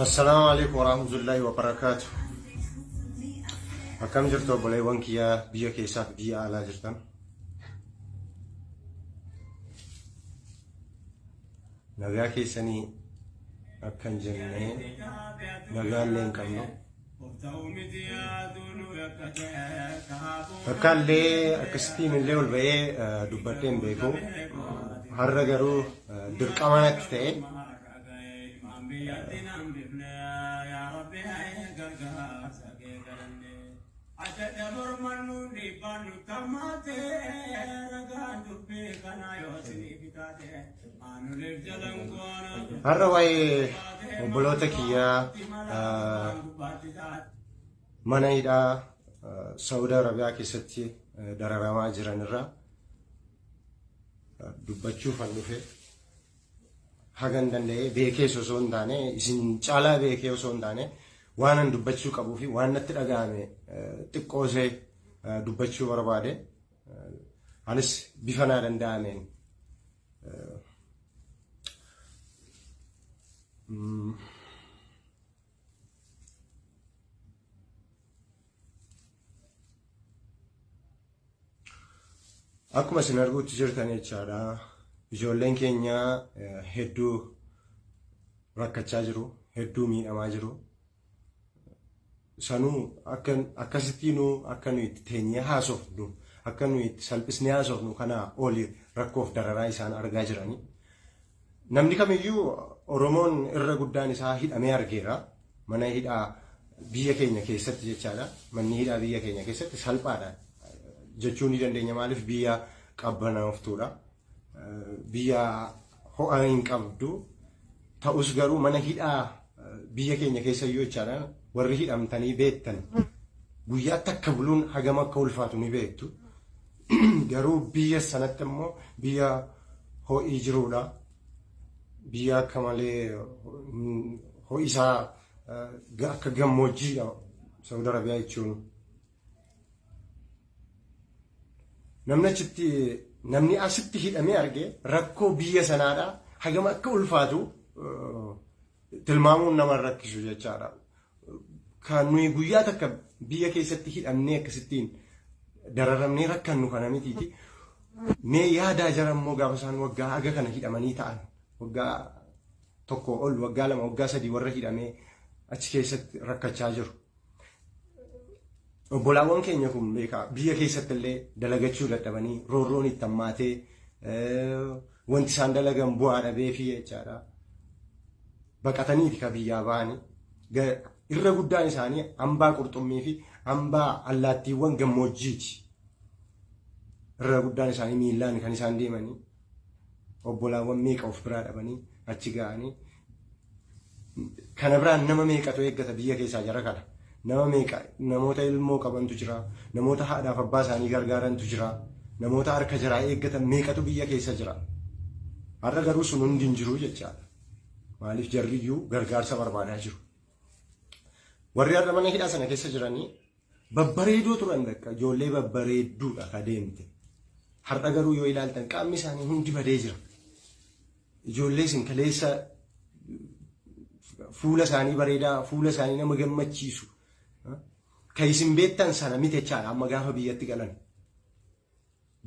Assalaamu alaikum warahmatullahi wabarakaatu. Akkam jirtu obboleewwan kiyyaa biyya keessaa fi biyya alaa jirtan? Nagaa keessanii akkan jennee nagaa illee hin qabnu. Takka illee akkasittiin illee ol ba'ee dubbadhee hin beeku. Har'a garuu dirqama natti ta'e. Har'a waa'ee obboloota kiyyaa mana hidhaa Saawud Arabiyaa keessatti dararamaa jiran irraa dubbachuufan dhufe. Hagan danda'e beekees osoo hin taane isin caalaa beekee osoo hin taane waanan dubbachuu qabuu fi waan natti dhaga'ame xiqqoo ishee dubbachuu barbaade. Anis bifa naa danda'ameen Akkuma isin arguutti jirtan jechaadha. Ijoolleen keenya hedduu rakkachaa jiru, hedduu miidhamaa jiru. Sanuu akkasittiinuu akka nuyi itti teenyee haasofnu, akka nuyi itti salphisnee haasofnu kanaa oli rakkoof dararaa isaan argaa jiranii. Namni kamiyyuu Oromoon irra guddaan isaa hidhamee argeera. Mana hidhaa biyya keenya keessatti jechaadha. Manni hidhaa biyya keenya keessatti salphaadha jechuu ni dandeenya. Maaliif biyya qabbanaoftuudha. Biyya ho'a hin qabdu. Ta'us garuu mana hidhaa biyya keenya keessa iyyuu jechaadha. Warri hidhamtanii beektan guyyaa takka buluun hagam akka ulfaatu ni beektu. Garuu biyya sanatti immoo biyya ho'i jiruudha. Biyya akka malee ho'i isaa akka gammoojjiidha Saudi Arabiyaa jechuun. Namni achitti namni asitti hidhamee arge rakkoo biyya sanaadha hagam akka ulfaatu tilmaamuun nama rakkisu jechaadha. Kan nuyi guyyaa takka biyya keessatti hidhamnee akkasittiin dararamnee rakkannu kana mitiiti. Mee yaadaa jara immoo gaafa isaan waggaa haga kana hidhamanii ta'an waggaa tokko ol waggaa lama waggaa sadii warra hidhamee achi keessatti rakkachaa jiru. Obbolaawwan keenya kun beekaa biyya keessatti illee dalagachuu dadhabanii roorroon itti hammaatee wanti isaan dalagan bu'aa dhabeefii jechaadha. Baqataniiti ka biyyaa ba'anii. Irra guddaan isaanii hambaa qurxummii fi hambaa allaattiiwwan gammoojjiiti. Irra guddaan isaanii miillaan kan isaan deemanii obbolaawwan meeqa of biraa dhabanii achi ga'anii kana biraan nama meeqatu eeggata biyya keessaa jara kana. Nama meeqa namoota ilmoo qabantu jira, namoota haadhaaf abbaa isaanii gargaarantu jira, namoota harka jaraa eeggatan meeqatu biyya keessa jira. Har'a garuu sun hundi hin jiru jechaadha. Maaliif jarri iyyuu gargaarsa barbaadaa jiru. Warri har'a mana hidhaa sana keessa jiranii babbareedoo turan bakka ijoollee babbareedduudha ka deemte. Har'a garuu yoo ilaaltan qaamni isaanii hundi badee jira. Ijoollee isin kaleessa fuula isaanii bareedaa, fuula isaanii nama gammachiisu. Kan isin beektan sana miti jechaadha amma gaafa biyyatti galan.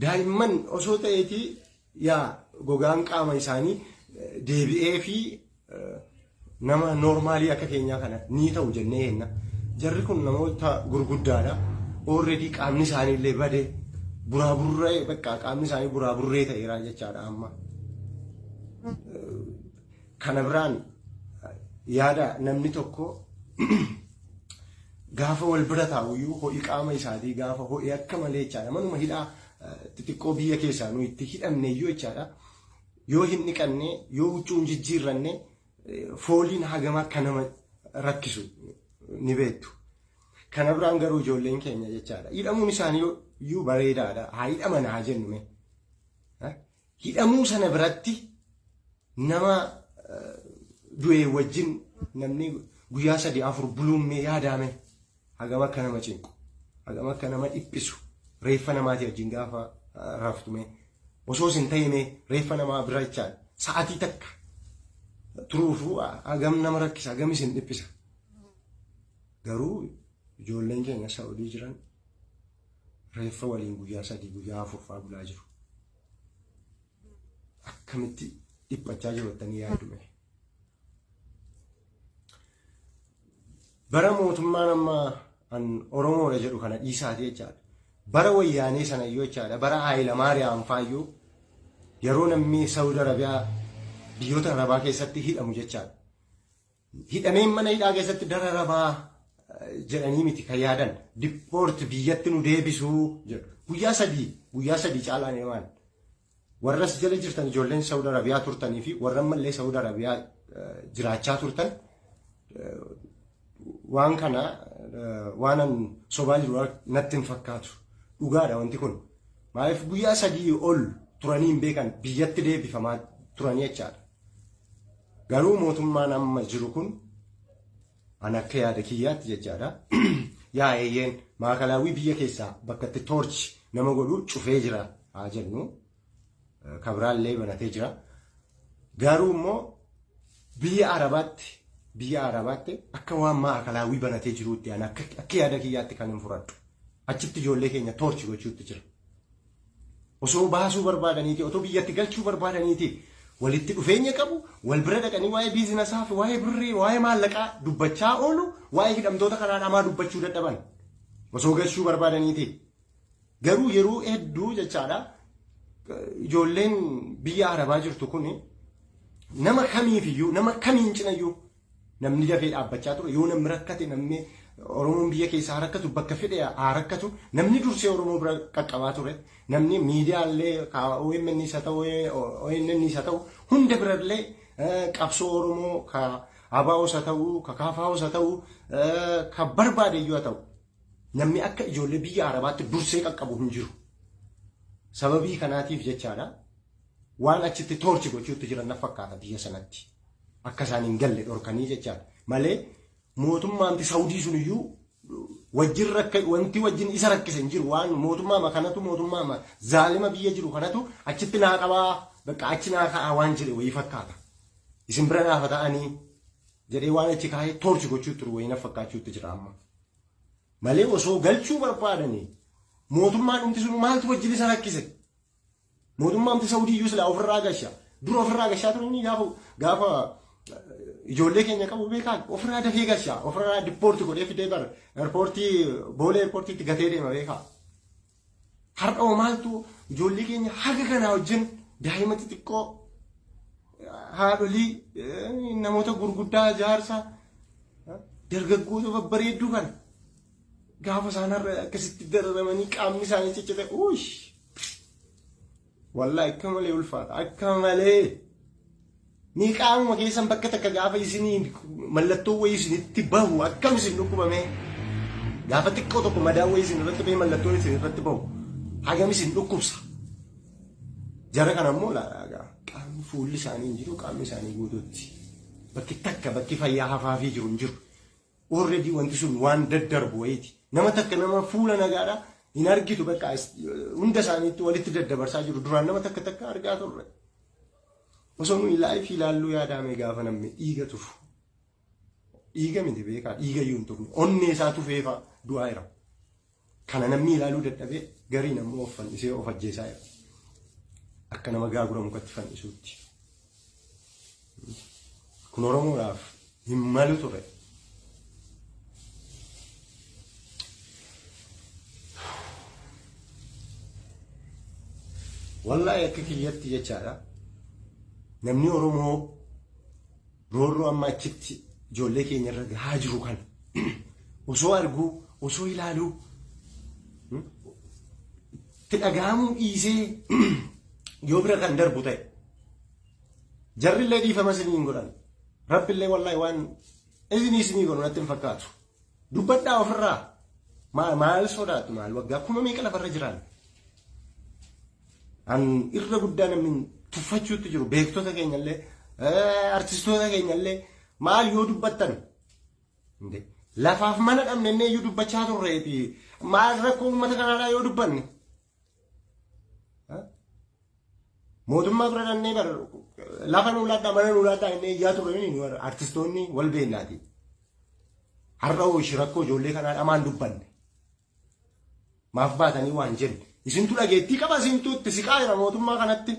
Daa'imman osoo ta'eetii yaa gogaan qaama isaanii deebi'ee fi nama noormaalii akka keenyaa kana ni ta'u jennee heenna. Jarri kun namoota gurguddaadha. Already qaamni isaanii illee bade buraaburree bakka qaamni isaanii buraaburree ta'eera jechaadha amma. Kana biraan yaada namni tokko gaafa wal bira taa'uyyuu ho'i qaama isaatii gaafa ho'i akka malee jechaadha. Manuma hidhaa xixiqqoo biyya keessaa nu itti hidhamne iyyuu jechaadha. Yoo hin dhiqanne yoo huccuu hin jijjiirranne fooliin hagam akka nama rakkisu ni beektu. Kana biraan garuu ijoolleen keenya jechaadha. Hidhamuun isaanii iyyuu bareedaadha. Haa hidhaman haa jennu mee. Hidhamuu sana biratti nama du'e wajjin namni guyyaa sadii afur buluun mee yaadaame hagam akka nama cinqu hagam akka nama dhiphisu reeffa namaatii wajjin gaafa raftu mee osoo isin ta'e mee reeffa namaa bira jechaan sa'atii takka turuufu hagam nama rakkisa, hagam isin dhiphisa. Garuu ijoolleen keenya Saa'udii jiran reeffa waliin guyyaa 3 guyyaa 4 fa'aa bulaa jiru. Akkamitti dhiphachaa jiru jettanii yaaddu? Bara mootummaan amma an Oromoodha jedhu kana dhiisaati jechaadha. Bara wayyaanee sana iyyuu jechaadha. Bara Haayilamaariyaam faayyuu yeroo namni Saawud Arabiyaa biyyoota Arabaa keessatti hidhamu jechaadha. Hidhameen mana hidhaa keessatti dararamaa jedhanii miti kan yaadan. Deport biyyatti nu deebisuu jedhu. Guyyaa 3 caalaan waan. Warras jala jirtan, ijoolleen Saawud Arabiyaa turtanii fi warra ammallee Saawud Arabiyaa jiraachaa turtan, waan kana waanan sobaa jiru natti hin fakkaatu. Dhugaadha wanti kun. Maaliif guyyaa 3 ol turanii hin beekan, biyyatti deebifamaa turanii jechaadha. Garuu mootummaan amma jiru kun an akka yaada kiyyaatti jechaadha. Yaa eeyyeen, maakalaawwii biyya keessaa bakka itti torture nama godhu cufee jira haa jennu. Kabiraallee banatee jira. Garuu immoo biyya Arabaatti akka waan maakalaawwii banatee jiruutti an akka yaada kiyyaatti kan hin fudhadhu. Achitti ijoollee keenya torture gochuutti jira. Osoo baasuu barbaadaniiti, otoo biyyatti galchuu barbaadaniiti walitti dhufeenya qabu, wal bira dhaqanii waa'ee businessaa fi waa'ee birrii, waa'ee maallaqaa dubbachaa oolu, waa'ee hidhamtoota kanaa dhamaa dubbachuu dadhaban. Osoo galchuu barbaadaniiti. Garuu yeroo hedduu jechaadha, ijoolleen biyya Arabaa jirtu kun nama kamiifiyyuu, nama kamiin cinayyuu namni dafee dhaabbachaa ture. Yoo namni rakkate, namni Oromoon biyya keessaa rakkatu, bakka fedhe haa rakkatu, namni dursee Oromoo bira qaqqabaa ture, namni miidiyaallee OMN isa ta'u, ONN isa ta'u, hunda birallee qabsoo Oromoo ka ABOs haa ta'u, ka KFOs haa ta'u, ka barbaade iyyuu haa ta'u, namni akka ijoollee biyya Arabaatti dursee qaqqabu hin jiru. Sababii kanaatiif jechaadha, waan achitti torture gochuutti jiran na fakkaata biyya sanatti. Akka isaan hin galle dhorkanii jechaadha. Malee mootummaanti Saudii sun iyyuu wajjin rakka, wanti wajjin isa rakkise hin jiru. Waan mootummaa kanatu, mootummaa zaalima biyya jiru kanatu achitti naa qabaa, bakka achi naa ka'aa waan jedhe wayii fakkaata. Isin bira naafa ta'anii jedhee waan achi kaa'ee torture gochuutti turu wayii na fakkaachuutti jira amma. Malee osoo galchuu barbaadanii mootummaan dhumti sun maaltu wajjin isa rakkise? Mootummaan Saudii iyyuu silaa ofirraa gasha. Dura ofirraa gashaa ture inni gaafa ijoollee keenya qabu beekaa, ofirraa dafee gasha. Ofirraa deport godhee fidee bara airportii, Boolee airportiitti gatee deema beekaa. Har'a hoo maaltu ijoollee keenya haga kanaa wajjin, daa'ima xixiqqoo, haadholii, namoota gurguddaa, jaarsa, dargaggoota babbareedduu kana gaafa isaan har'a akkasitti dararamanii qaamni isaanii ciccite, uush, wallahi akka malee ulfaata, akka malee. Ni qaamuma keessan bakka takka gaafa isinii mallattoo wayii isinitti bahu akkam isin dhukkubame? Gaafa xiqqoo tokko madaa wayii isin irratti bahee mallattoon isin irratti bahu hagam isin dhukkubsa? Jara kana immoo laalaa, qaamni fuulli isaanii hin jiru, qaamni isaanii guutuutti bakki takka bakki fayyaa hafaafii jiru hin jiru. Already wanti sun waan daddarbu wayiiti. Nama takka, nama fuula nagaadha hin argitu, bakka hunda isaaniitti walitti daddabarsaa jiru. Duraan nama takka takka argaa turre. Osoo nuyi live ilaalluu yaadame gaafa namni dhiiga tufu. Dhiiga miti beekaa, dhiiga iyyuu hin tufne. Onnee isaa tufeefa du'aa jira. Kana namni ilaaluu dadhabee gariin ammoo of fannisee of ajjeesaa jira. Akka nama gaagura mukatti fannisuutti. Kun Oromoodhaaf hin malu ture. Wallaahi akka kiyyatti jechaadha. Namni Oromoo roorroo amma achitti ijoollee keenya irra gahaa jiru kana osoo arguu, osoo ilaaluu, itti dhaga'amuu dhiisee yoo bira kan darbu ta'e, jarrillee dhiifama isinii hin godhan. Rabbillee wallaahi waan isinii godhu natti hin fakkaatu. Dubbadhaa ofirraa. Maal sodaatu? Maal waggaa kuma meeqa lafarra jiran? An irra guddaa namni tuffachuutti jiru beektota keenyallee, artistoota keenyallee, maal yoo dubbattan lafaaf mana dhabne illee iyyuu dubbachaa turreeti. Maal rakkoo uummata kanaadhaa yoo dubbanne? Mootummaa bira dhannee bar lafa nuu laadhaa mana nuu laadhaa inni iyyaa turre nu artistoonni wal beeknaati. Har'a hoo rakkoo ijoollee kanaa dhamaan dubbanne. Maaf baatanii waan jenne. Isintu dhageettii qaba isintu itti siqaa jira mootummaa kanatti.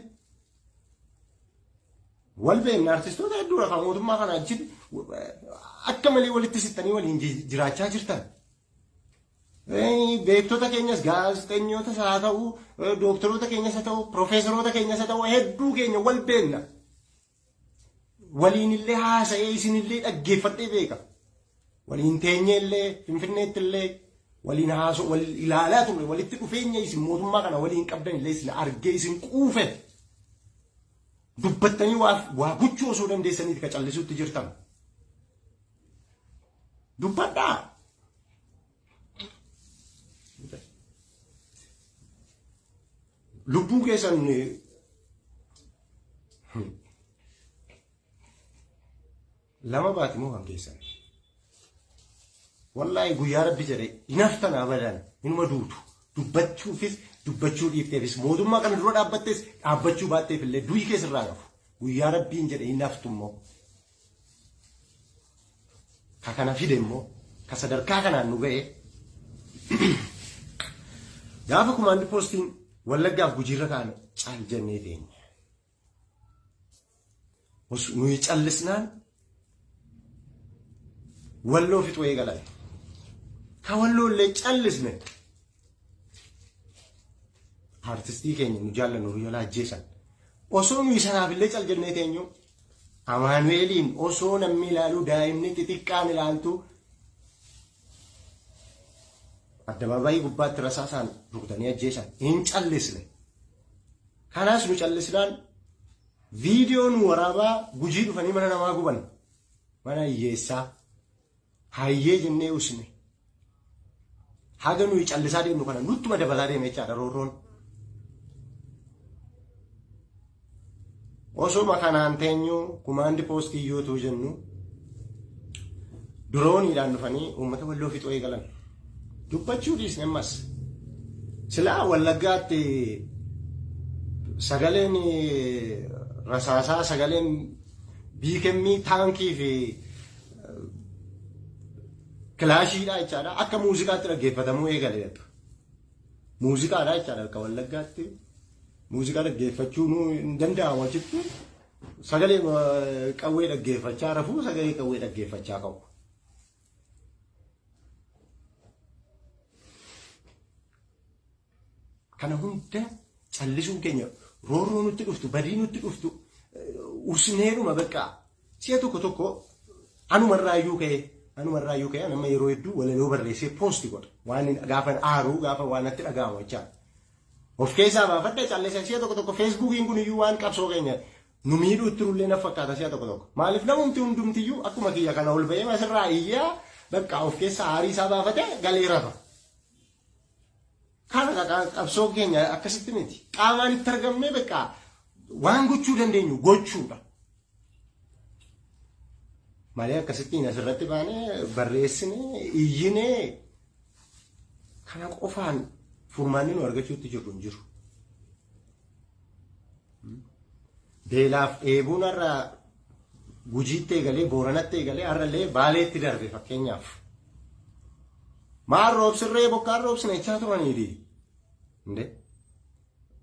Wal beekna artistoota hedduudha kan mootummaa kana achitti akka malee walitti sittanii waliin jiraachaa jirtan. Beektota keenyas gaazexeessootas haa ta'u, dooktoroota keenyas haa ta'u, piroofeesaroota keenyas haa ta'u hedduu keenya wal beekna. Waliin illee haasa'ee isinillee dhaggeeffadhee beeka. Waliin teenyee illee Finfinneetti illee waliin haasoo wal ilaalaa turre walitti dhufeenya isin mootummaa kana waliin qabdan illee isin argee isin quufe. Dubbattanii waa gochuu osoo dandeessaniiti ka callisuutti jirtan. Dubbadhaa. Lubbuu keessan lama baati moo kan keessan. Wallaahi guyyaa rabbi jedhe hin haftan abadan inuma duutu. Dubbachuufis dubbachuu dhiifteefis mootummaa kana dura dhaabbattes dhaabbachuu baatteef illee du'i keessirraa hafu. Guyyaa rabbiin jedhe hin haftu immoo. Ka kana fide immoo ka sadarkaa kanaan nu ga'e gaafa kumaandi poostiin Wallaggaaf Gujiirra kaa'ame caal jennee teenye. Nuyi callisnaan Walloo fixuu eegalan. Ka Walloo illee callisne. Artistii keenya nu jaallannu nu jalaa ajjeesan. Osoo nuyi sanaaf illee cal jennee teenyu Amaanu'eeliin osoo namni ilaalu daa'imni xixiqqaan ilaaltu addabaabaayii gubbaatti rasaasaan rukutanii ajjeesan hin callisne. Kanaas nu callisnaan viidiyoo nu waraabaa Gujii dhufanii mana namaa guban. Mana hiyyeessaa. Hayyee jennee usne. Haga nuyi callisaa deemnu kana nuttuma dabalaa deeme jechaadha roorroon. Osuma kanaan teenyu kumaandi poostii yootuu jennu dirooniidhaan dhufanii uummata Walloo fixuu eegalan. Dubbachuu dhiisne ammas. Silaa Wallaggaatti sagaleen rasaasaa sagaleen biikemmii taankii fi kilaashiidha jechaadha. Akka muuziqaatti dhaggeeffatamuu eegale. Muuziqaadha jechaadha akka Wallaggaatti. Muuziqaa dhaggeeffachuun hin danda'amu achitti. Sagalee qawwee dhaggeeffachaa rafuu sagalee qawwee dhaggeeffachaa qabu. Kana hunda callisuun keenya roorroo nutti dhuftu badii nutti dhuftu usneedhuma bakka si'a tokko tokko anumarraayyuu ka'ee nama yeroo hedduu walaloo barreessee poosti godha waan gaafa aaruu gaafa waan natti dhaga'amu jechaa. Of keessaa baafadha callisa si'a tokko tokko Feesbuukiin kun iyyuu waan qabsoo keenya nu miidhuu itti turullee na fakkaata si'a tokko tokko. Maaliif namumti hundumtiyyuu akkuma kiyya kana ol ba'ee asirraa iyyaa bakka of keessaa aarii isaa baafatee galee rafa. Kana qabsoo keenya akkasitti miti. Qaamaan itti argamnee bakka waan gochuu dandeenyu gochuudha. Malee akkasittiin asirratti baanee barreessinee iyyinee kana qofaan furmaanni nu argachuutti jirru hin jiru. Beelaaf dheebuun har'a Gujiitti eegalee Booranatti eegalee har'allee Baaleetti darbe fakkeenyaaf. Maal roobsirree bokkaan roobsine jechaa turaniiti. Inde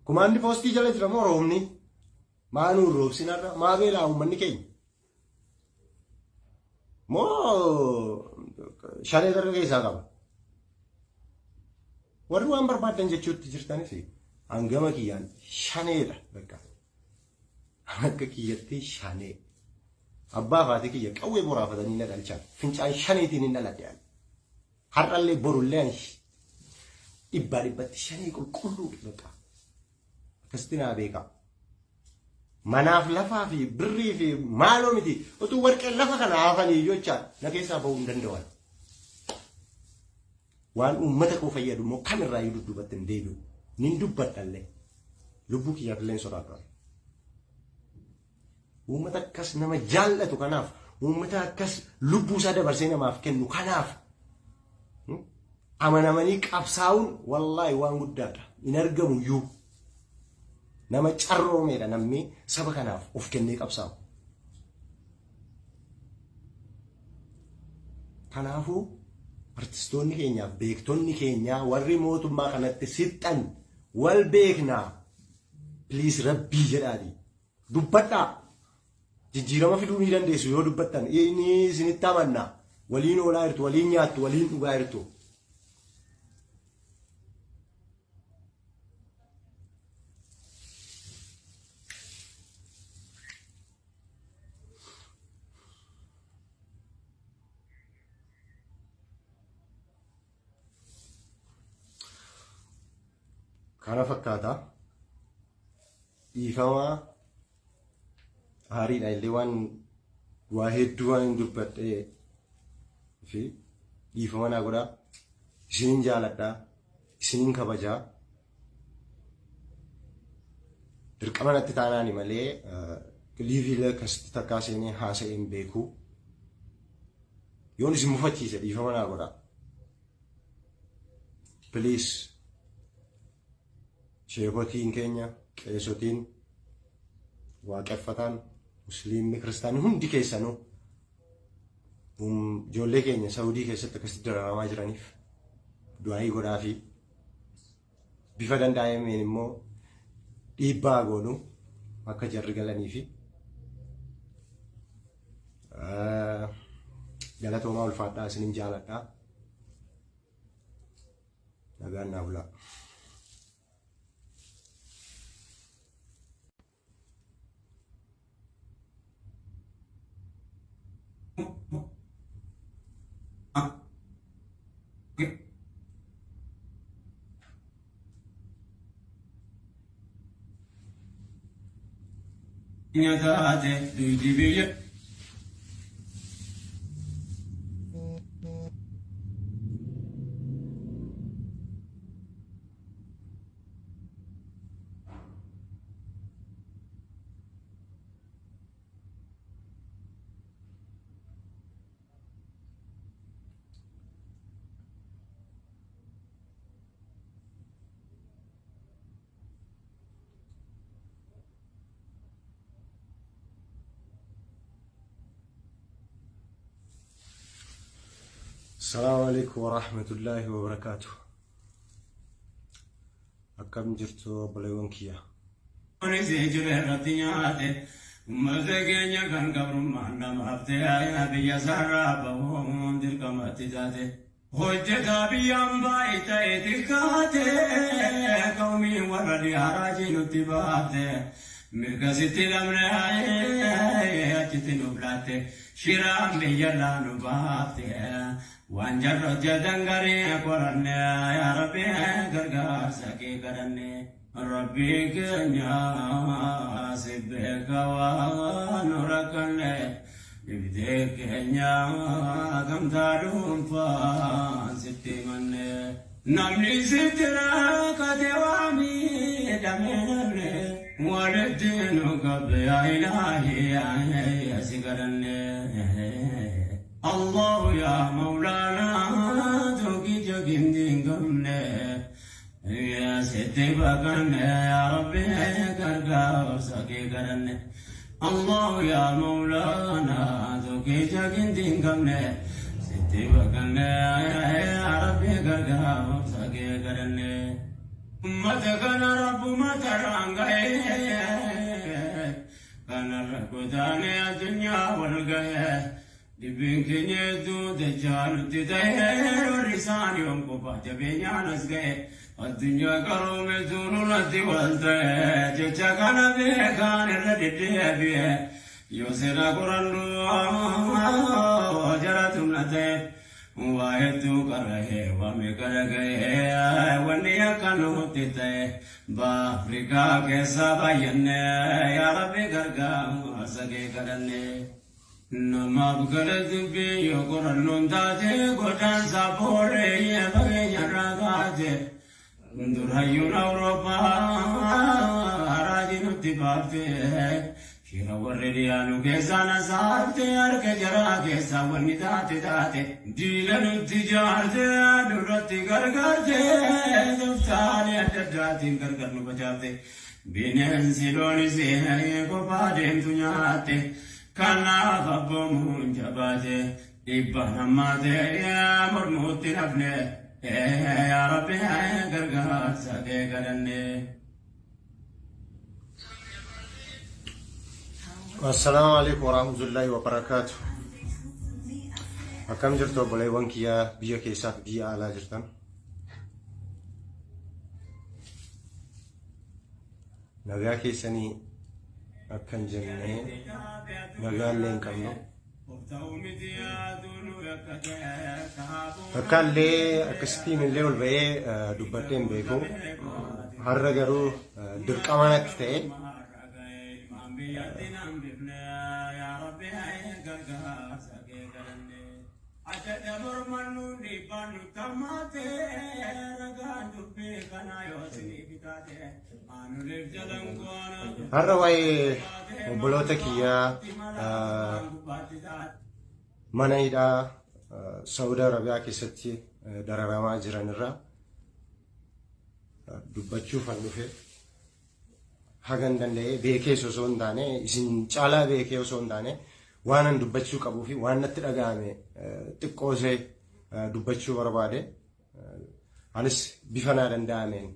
kumaandi poostii jala jira moo roobni? Maa nuun roobsin har'a? Maa beelaa uummanni keenya? Moo shanee darga keessaa qaba? Warri waan barbaaddan jechuutti jirtanis hangama kiyyaan shaneedha bakka. Akka kiyyatti shanee. Abbaa fi haati kiyya qawwee boraafatanii na dhalchan. Fincaan shaneetiin hin dhaladhe ani. Har'allee borullee ani dhibbaa dhibbatti shanee qulqulluudha bakka. Akkasitti naa beekaa. Manaaf lafaa fi birrii fi maaloo miti utuu warqeen lafa kana hafanii iyyuu jechaa na keessaa bahuu hin danda'an. Waan uummata koo fayyadu immoo kamirraa iyyuu dudduubatti hin deebi'u. Nin dubbadhallee. Lubbuu kiyyaaf illee hin sodaadhu. Uummata akkas nama jaallatu kanaaf, uummata akkas lubbuu isaa dabarsee namaaf kennu kanaaf amanamanii qabsaa'uun wallaahi waan guddaadha. Hin argamu iyyuu. Nama carroomeedha namni saba kanaaf of kennee qabsaa'u. Kanaafuu artistoonni keenyaaf beektonni keenyaa warri mootummaa kanatti sixxan wal beeknaa. Please, rabbii jedhaati. Dubbadhaa. Jijjiirama fiduu ni dandeessu yoo dubbattan. Inni isinitti amanna. Waliin oolaa jirtu, waliin nyaattu, waliin dhugaa jirtu. Kana fakkaata. Dhiifama, haariidha illee waan waa hedduu waan hin dubbadhee fi dhiifama naa godhaa. Isinin jaaladhaa. Isinin kabajaa. Dirqama natti taanaani malee live akkasitti takkaa seenee haasa'ee hin beeku. Yoon isin mufachiise dhiifama naa godhaa. Please, sheekotiin keenya, qeesotiin, waaqeffataan, musliimni, kiristaanni hundi keessanuu ijoollee keenya Saudii keessatti akkasitti dararamaa jiraniif du'aayii godhaa fi bifa danda'ameen immoo dhiibbaa goonu akka jarri galanii fi galatoomaa, ulfaadhaa, isinin jaaladhaa. Nagaan naa bulaa. Taate duydi biyya. السلام عليكم ورحمة الله وبركاته. Akkam jirtu, obboleewwan kiyya? Kunis jiru irratti nyaate ummata keenya kan gabrummaan namaaf ta'e biyya sarraa bahuun dirqamatti taate. Hojjetaa biyyaan baay'ee ta'e xiqqaate qawmiin warra dhiyaaraa nutti baafte mirga sitti lamne achitti nuuf laatte shiraan biyyarraa nu baafte waan jarra hojjetan garii qoranne, yaa Rabbi, gargaarsa kee kadhanne. Rabbi keenya, si beeka waan nu rakkanne, dhibdee keenya gamtaa dhuunfaan sitti manne. Namni sitti rakkate waa miidhame namne walitti nu qabbe, yaa ilaahi, si kadhanne. الله يا مولانا توكي جندين قمنا يا ستي بقنا يا ربي gargaarsa kee kadhanne. الله يا مولانا توكي جندين قمنا ستي بقنا يا ربي gargaarsa kee kadhanne. Ummata kana rabbuma tarraan ga'ee kanarra godaanee addunyaa wal ga'ee dhibbiin keenya hedduu dachaa nutti ta'ee warri isaan yoom qofa jabeenyaan as ga'e addunyaa qaroometu nurratti wal ta'e jecha kana beekaan irra deddeebi'e yoo seera qorannu jara tumna ta'e waa hedduu qara'ee waa meeqa dhaga'ee wanni akka nutti ta'e Afrikaa keessa baay'anne, yaa Rabbi, gargaarsa kee kadhanne. Namaaf gala dubbii yoo qorannoon taate godaansa booree fageenya irraa kaate durayyuun Awurooppaa haraajii nutti baafte shira warri dhiyaanu keessaa na saafte harka jaraa keessaa wanni taate taate diila nutti jaarte duratti gargaarte toftaalee adda addaatiin gargar nu facaafte. Bineensi loonis kophaa deemtu nyaatte. Kanaaf abboomuun jabaate dhibba hammaate mormuutti nafne. Yaa Rabbi gargaarsa kee kadhanne. Assalaamu alaikum warahmatullahi wabarakaatu. Akkam jirtu obboleewwan kiyyaa biyya keessaa fi biyya alaa jirtan? Nagaa keessanii akka hin jennee nagaa illee hin qabnu. Takka illee akkasittiin illee ol ba'ee dubbadhee hin beeku. Har'a garuu dirqama natti ta'e. Har'a waa'ee obboloota kiyyaa mana hidhaa Saawud Arabiyaa keessatti dararamaa jiran irraa dubbachuuf an dhufe. Hagan danda'ee beekees osoo hin taane, isin caalaa beekee osoo hin taane, waan an dubbachuu qabuu fi waan natti dhaga'ame xiqqoosee dubbachuu barbaade. Anis bifa naa danda'ameen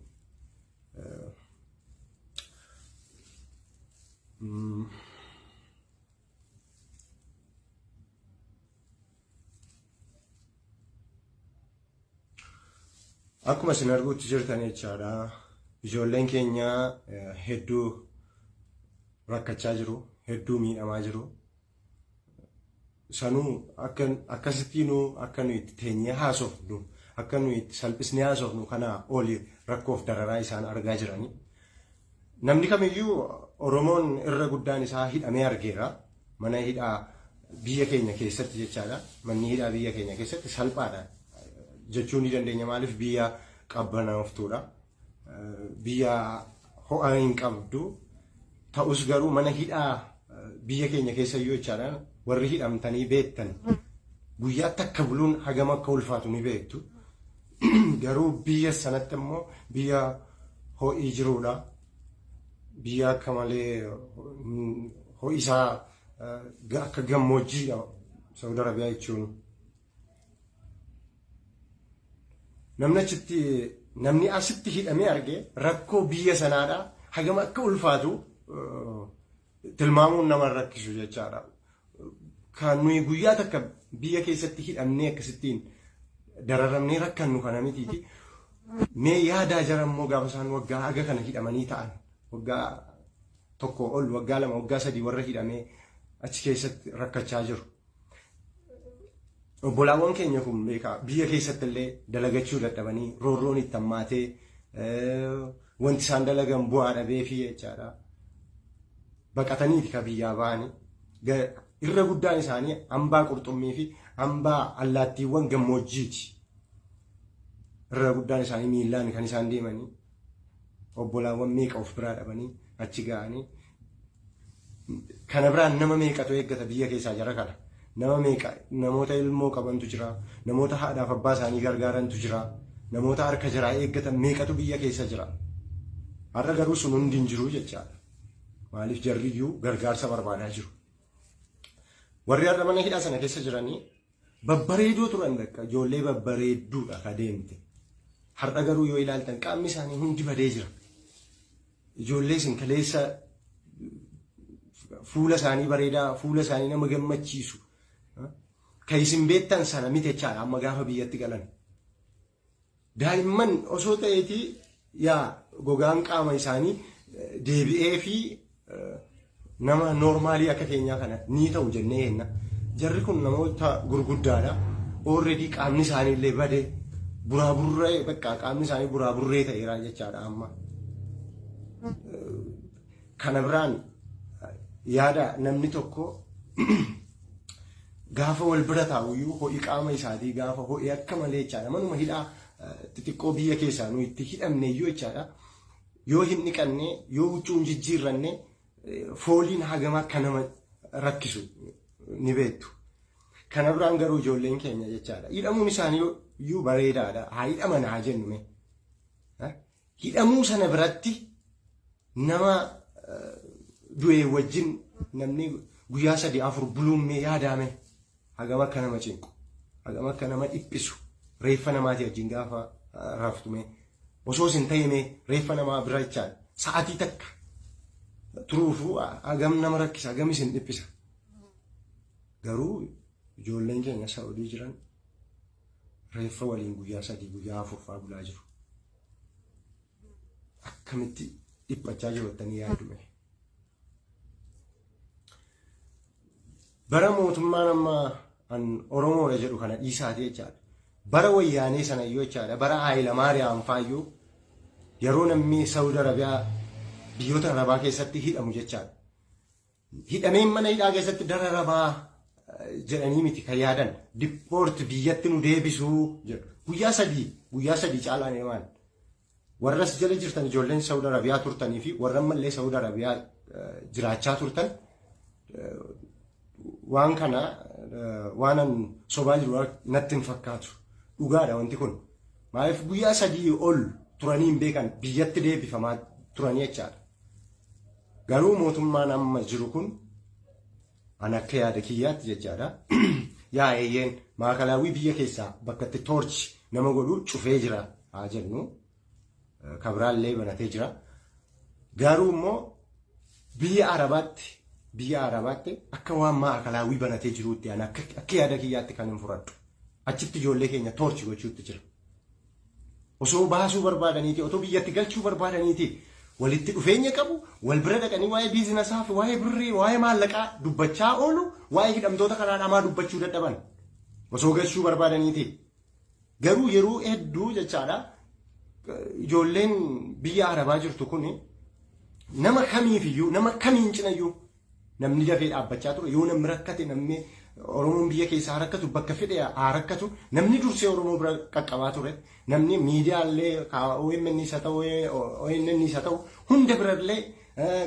Akkuma isin arguutti jirtan jechaadha. Ijoolleen keenya hedduu rakkachaa jiru, hedduu miidhamaa jiru. Sanuu akkasittiinuu akka nuyi itti teenyee haasofnu, akka nuyi itti salphisnee haasofnu kanaa oli rakkoof dararaa isaan argaa jirani. Namni kamiyyuu Oromoon irra guddaan isaa hidhamee argeera. Mana hidhaa biyya keenya keessatti jechaadha. Manni hidhaa biyya keenya keessatti salphaadha jechuu ni dandeenya. Maaliif biyya qabbanaaftuudha. Biyya ho'a hin qabdu. Ta'us garuu mana hidhaa biyya keenya keessa iyyuu jechaadha. Warri hidhamtanii beektan guyyaa takka buluun hagam akka ulfaatu ni beektu. Garuu biyya sanatti immoo biyya ho'i jiruudha. Biyya akka malee ho'i isaa akka gammoojjiidha Saudi Arabiyaa jechuun. Namni achitti namni asitti hidhamee arge rakkoo biyya sanaadha hagam akka ulfaatu tilmaamuun nama rakkisu jechaadha. Kan nuyi guyyaa takka biyya keessatti hidhamnee akkasittiin dararamnee rakkannu kana mitiiti. Mee yaadaa jara immoo gaafa isaan waggaa haga kana hidhamanii ta'an, waggaa 1 ol, waggaa 2, waggaa 3 warra hidhamee achi keessatti rakkachaa jiru. Obbolaawwan keenya kun beekaa biyya keessatti illee dalagachuu dadhabanii roorroon itti hammaatee wanti isaan dalagan bu'aa dhabeefii jechaadha. Baqataniiti ka biyyaa ba'anii. Irra guddaan isaanii hambaa qurxummii fi hambaa allaattiiwwan gammoojjiiti. Irra guddaan isaanii miillaan kan isaan deemanii obbolaawwan meeqa of biraa dhabanii achi ga'anii. Kana biraan nama meeqatu eeggata biyya keessaa jara kana. Nama meeqa, namoota ilmoo qabantu jira, namoota haadhaaf abbaa isaanii gargaarantu jira, namoota harka jaraa eeggatan meeqatu biyya keessa jira. Har'a garuu sun hundi hin jiru jechaadha. Maaliif jarriyyuu gargaarsa barbaadaa jiru. Warri har'a mana hidhaa sana keessa jiranii babbareedoo turan, bakka ijoollee babbareedduudha ka deemte. Har'a garuu yoo ilaaltan qaamni isaanii hundi badee jira. Ijoollee isin kaleessa fuula isaanii bareedaa, fuula isaanii nama gammachiisu, kan isin beektan sana miti jechaadha amma gaafa biyyatti galan. Daa'imman osoo ta'eetii yaa gogaan qaama isaanii deebi'ee fi nama noormaalii akka keenyaa kana ni ta'u jennee eenna. Jarri kun namoota gurguddaadha. Already qaamni isaanii illee bade, buraaburree, bakka qaamni isaanii buraaburree ta'eera jechaadha amma. Kana biraan yaada namni tokko gaafa wal bira taa'u iyyuu ho'i qaama isaatii gaafa ho'i akka malee jechaadha. Manuma hidhaa xixiqqoo biyya keessaa nu itti hidhamne iyyuu jechaadha. Yoo hin dhiqanne, yoo huccuu hin jijjiirranne, fooliin hagam akka nama rakkisu ni beektu. Kana biraan garuu ijoolleen keenya jechaadha. Hidhamuun isaanii iyyuu bareedaadha. Haa hidhaman haa jennu mee. Hidhamuu sana biratti Nama du'e wajjin namni guyyaa 3 4 buluummee yaadame hagam akka nama cinqu, hagam akka nama dhiphisu, reeffa namaatii wajjin gaafa raftume osoo isin ta'ime reeffa namaa bira jechaan sa'atii takka turuufu hagam nama rakkisa, hagam isin dhiphisa. Garuu ijoolleen keenya Saa'udii jiran reeffa waliin guyyaa 3 guyyaa 4 fa'aa bulaa jiru. Akkamitti dhiphachaa jiru jettanii yaaddume. Bara mootummaan amma an Oromoodha jedhu kana dhiisaati jechaadha. Bara wayyaanee sana iyyuu jechaadha. Bara Haayila Maariyaam faayyuu yeroo namni Saawud Arabiyaa biyyoota Arabaa keessatti hidhamu jechaadha. Hidhameen mana hidhaa keessatti dararamaa jedhanii miti kan yaadan. Dippoorti biyyatti nu deebisuu jedhu. Guyyaa 3 guyyaa 3 caalaan himaan. Warras jala jirtan ijoolleen Saawud Arabiyaa turtanii fi warra ammallee Saawud Arabiyaa jiraachaa turtan waan kana waanan sobaa jiru natti hin fakkaatu. Dhugaadha wanti kun. Maaliif guyyaa 3 ol turanii hin beekan, biyyatti deebifamaa turanii jechaadha. Garuu mootummaan amma jiru kun an akka yaada kiyyaatti jechaadha. Yaa eeyyeen maakalaawwii biyya keessaa bakka itti toorchi nama godhu cufee jira haa jennu. Kabiraallee banatee jira. Garuu immoo biyya Arabaatti akka waan maakalaawwii banatee jiruutti an akka yaada kiyyaatti kan hin fudhadhu. Achitti ijoollee keenya toorchi gochuutti jira. Osoo baasuu barbaadaniiti, otoo biyyatti galchuu barbaadaniiti walitti dhufeenya qabu, wal bira dhaqanii waa'ee biizinasaa fi waa'ee birrii, waa'ee maallaqaa dubbachaa oolu, waa'ee hidhamtoota kanaa dhamaa dubbachuu dadhaban. Osoo galchuu barbaadaniiti. Garuu yeroo hedduu jechaadha ijoolleen biyya Arabaa jirtu kun nama kamiifiyyuu, nama kamiin cinayyuu namni dafee dhaabbachaa ture. Yoo namni rakkate, namni Oromoon biyya keessaa rakkatu, bakka fedhe haa rakkatu, namni dursee Oromoo bira qaqqabaa ture. Namni miidiyaallee OMN isa ta'u, ONN isa ta'u, hunda birallee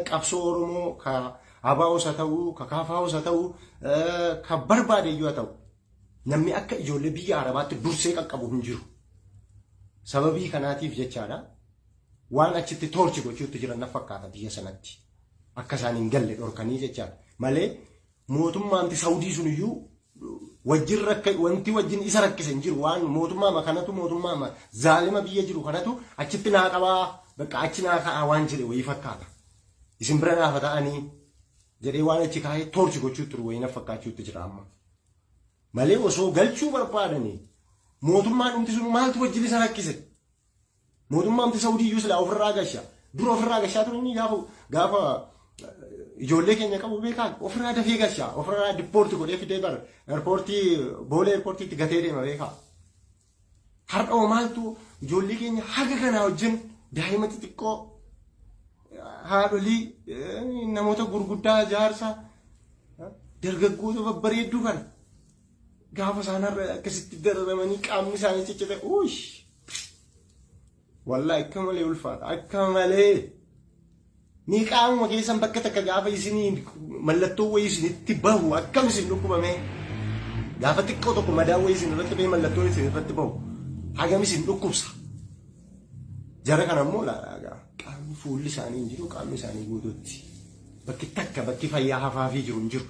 qabsoo Oromoo ka ABOs haa ta'u, ka KFOs haa ta'u, ka barbaade iyyuu haa ta'u, namni akka ijoollee biyya Arabaatti dursee qaqqabu hin jiru. Sababii kanaatiif jechaadha waan achitti toorchi gochuutti jiran na fakkaata biyya sanatti. Akka isaan hin galle dhorkanii jechaadha. Malee mootummaanti Saawudii sun iyyuu wajjin rakka wanti wajjin isa rakkise hin jiru. Waan mootummaa kanatu, mootummaa zaalima biyya jiru kanatu achitti naa qabaa, bakka achi naa ka'aa waan jedhe wayii fakkaata. Isin bira naafa ta'anii jedhee waan achi kaa'ee toorchi gochuutti jiru wayii na fakkaachuutti jira amma. Malee osoo galchuu barbaadanii mootummaan dhumti sun maaltu wajjin isa rakkise? Mootummaan Saawudii iyyuu silaa ofirraa gasha. Dura ofirraa gashaa ture inni gaafa ijoollee keenya qabu beekaa ofirraa dafee gasha. Ofirraa deport godhee fidee bara airportii Boolee airportiitti gatee deema beekaa. Har'a hoo maaltu ijoollee keenya haga kanaa wajjin, daa'ima xixiqqoo, haadholii, namoota gurguddaa, jaarsa, dargaggoota babbareedduu kana gaafa isaan har'a akkasitti dararamanii qaamni isaanii ciccite, uush, wallaahi akka malee ulfaata, akka malee. Ni qaamuma keessan bakka takka gaafa isinii mallattoo wayii isinitti bahu akkam isin dhukkubame? Gaafa xiqqoo tokko madaa wayii isin irratti bahee mallattoo isin irratti bahu hagam isin dhukkubsa? Jara kana immoo laalaa, qaamni fuulli isaanii hin jiru, qaamni isaanii guutuutti bakki takka bakki fayyaa hafaafii jiru hin jiru.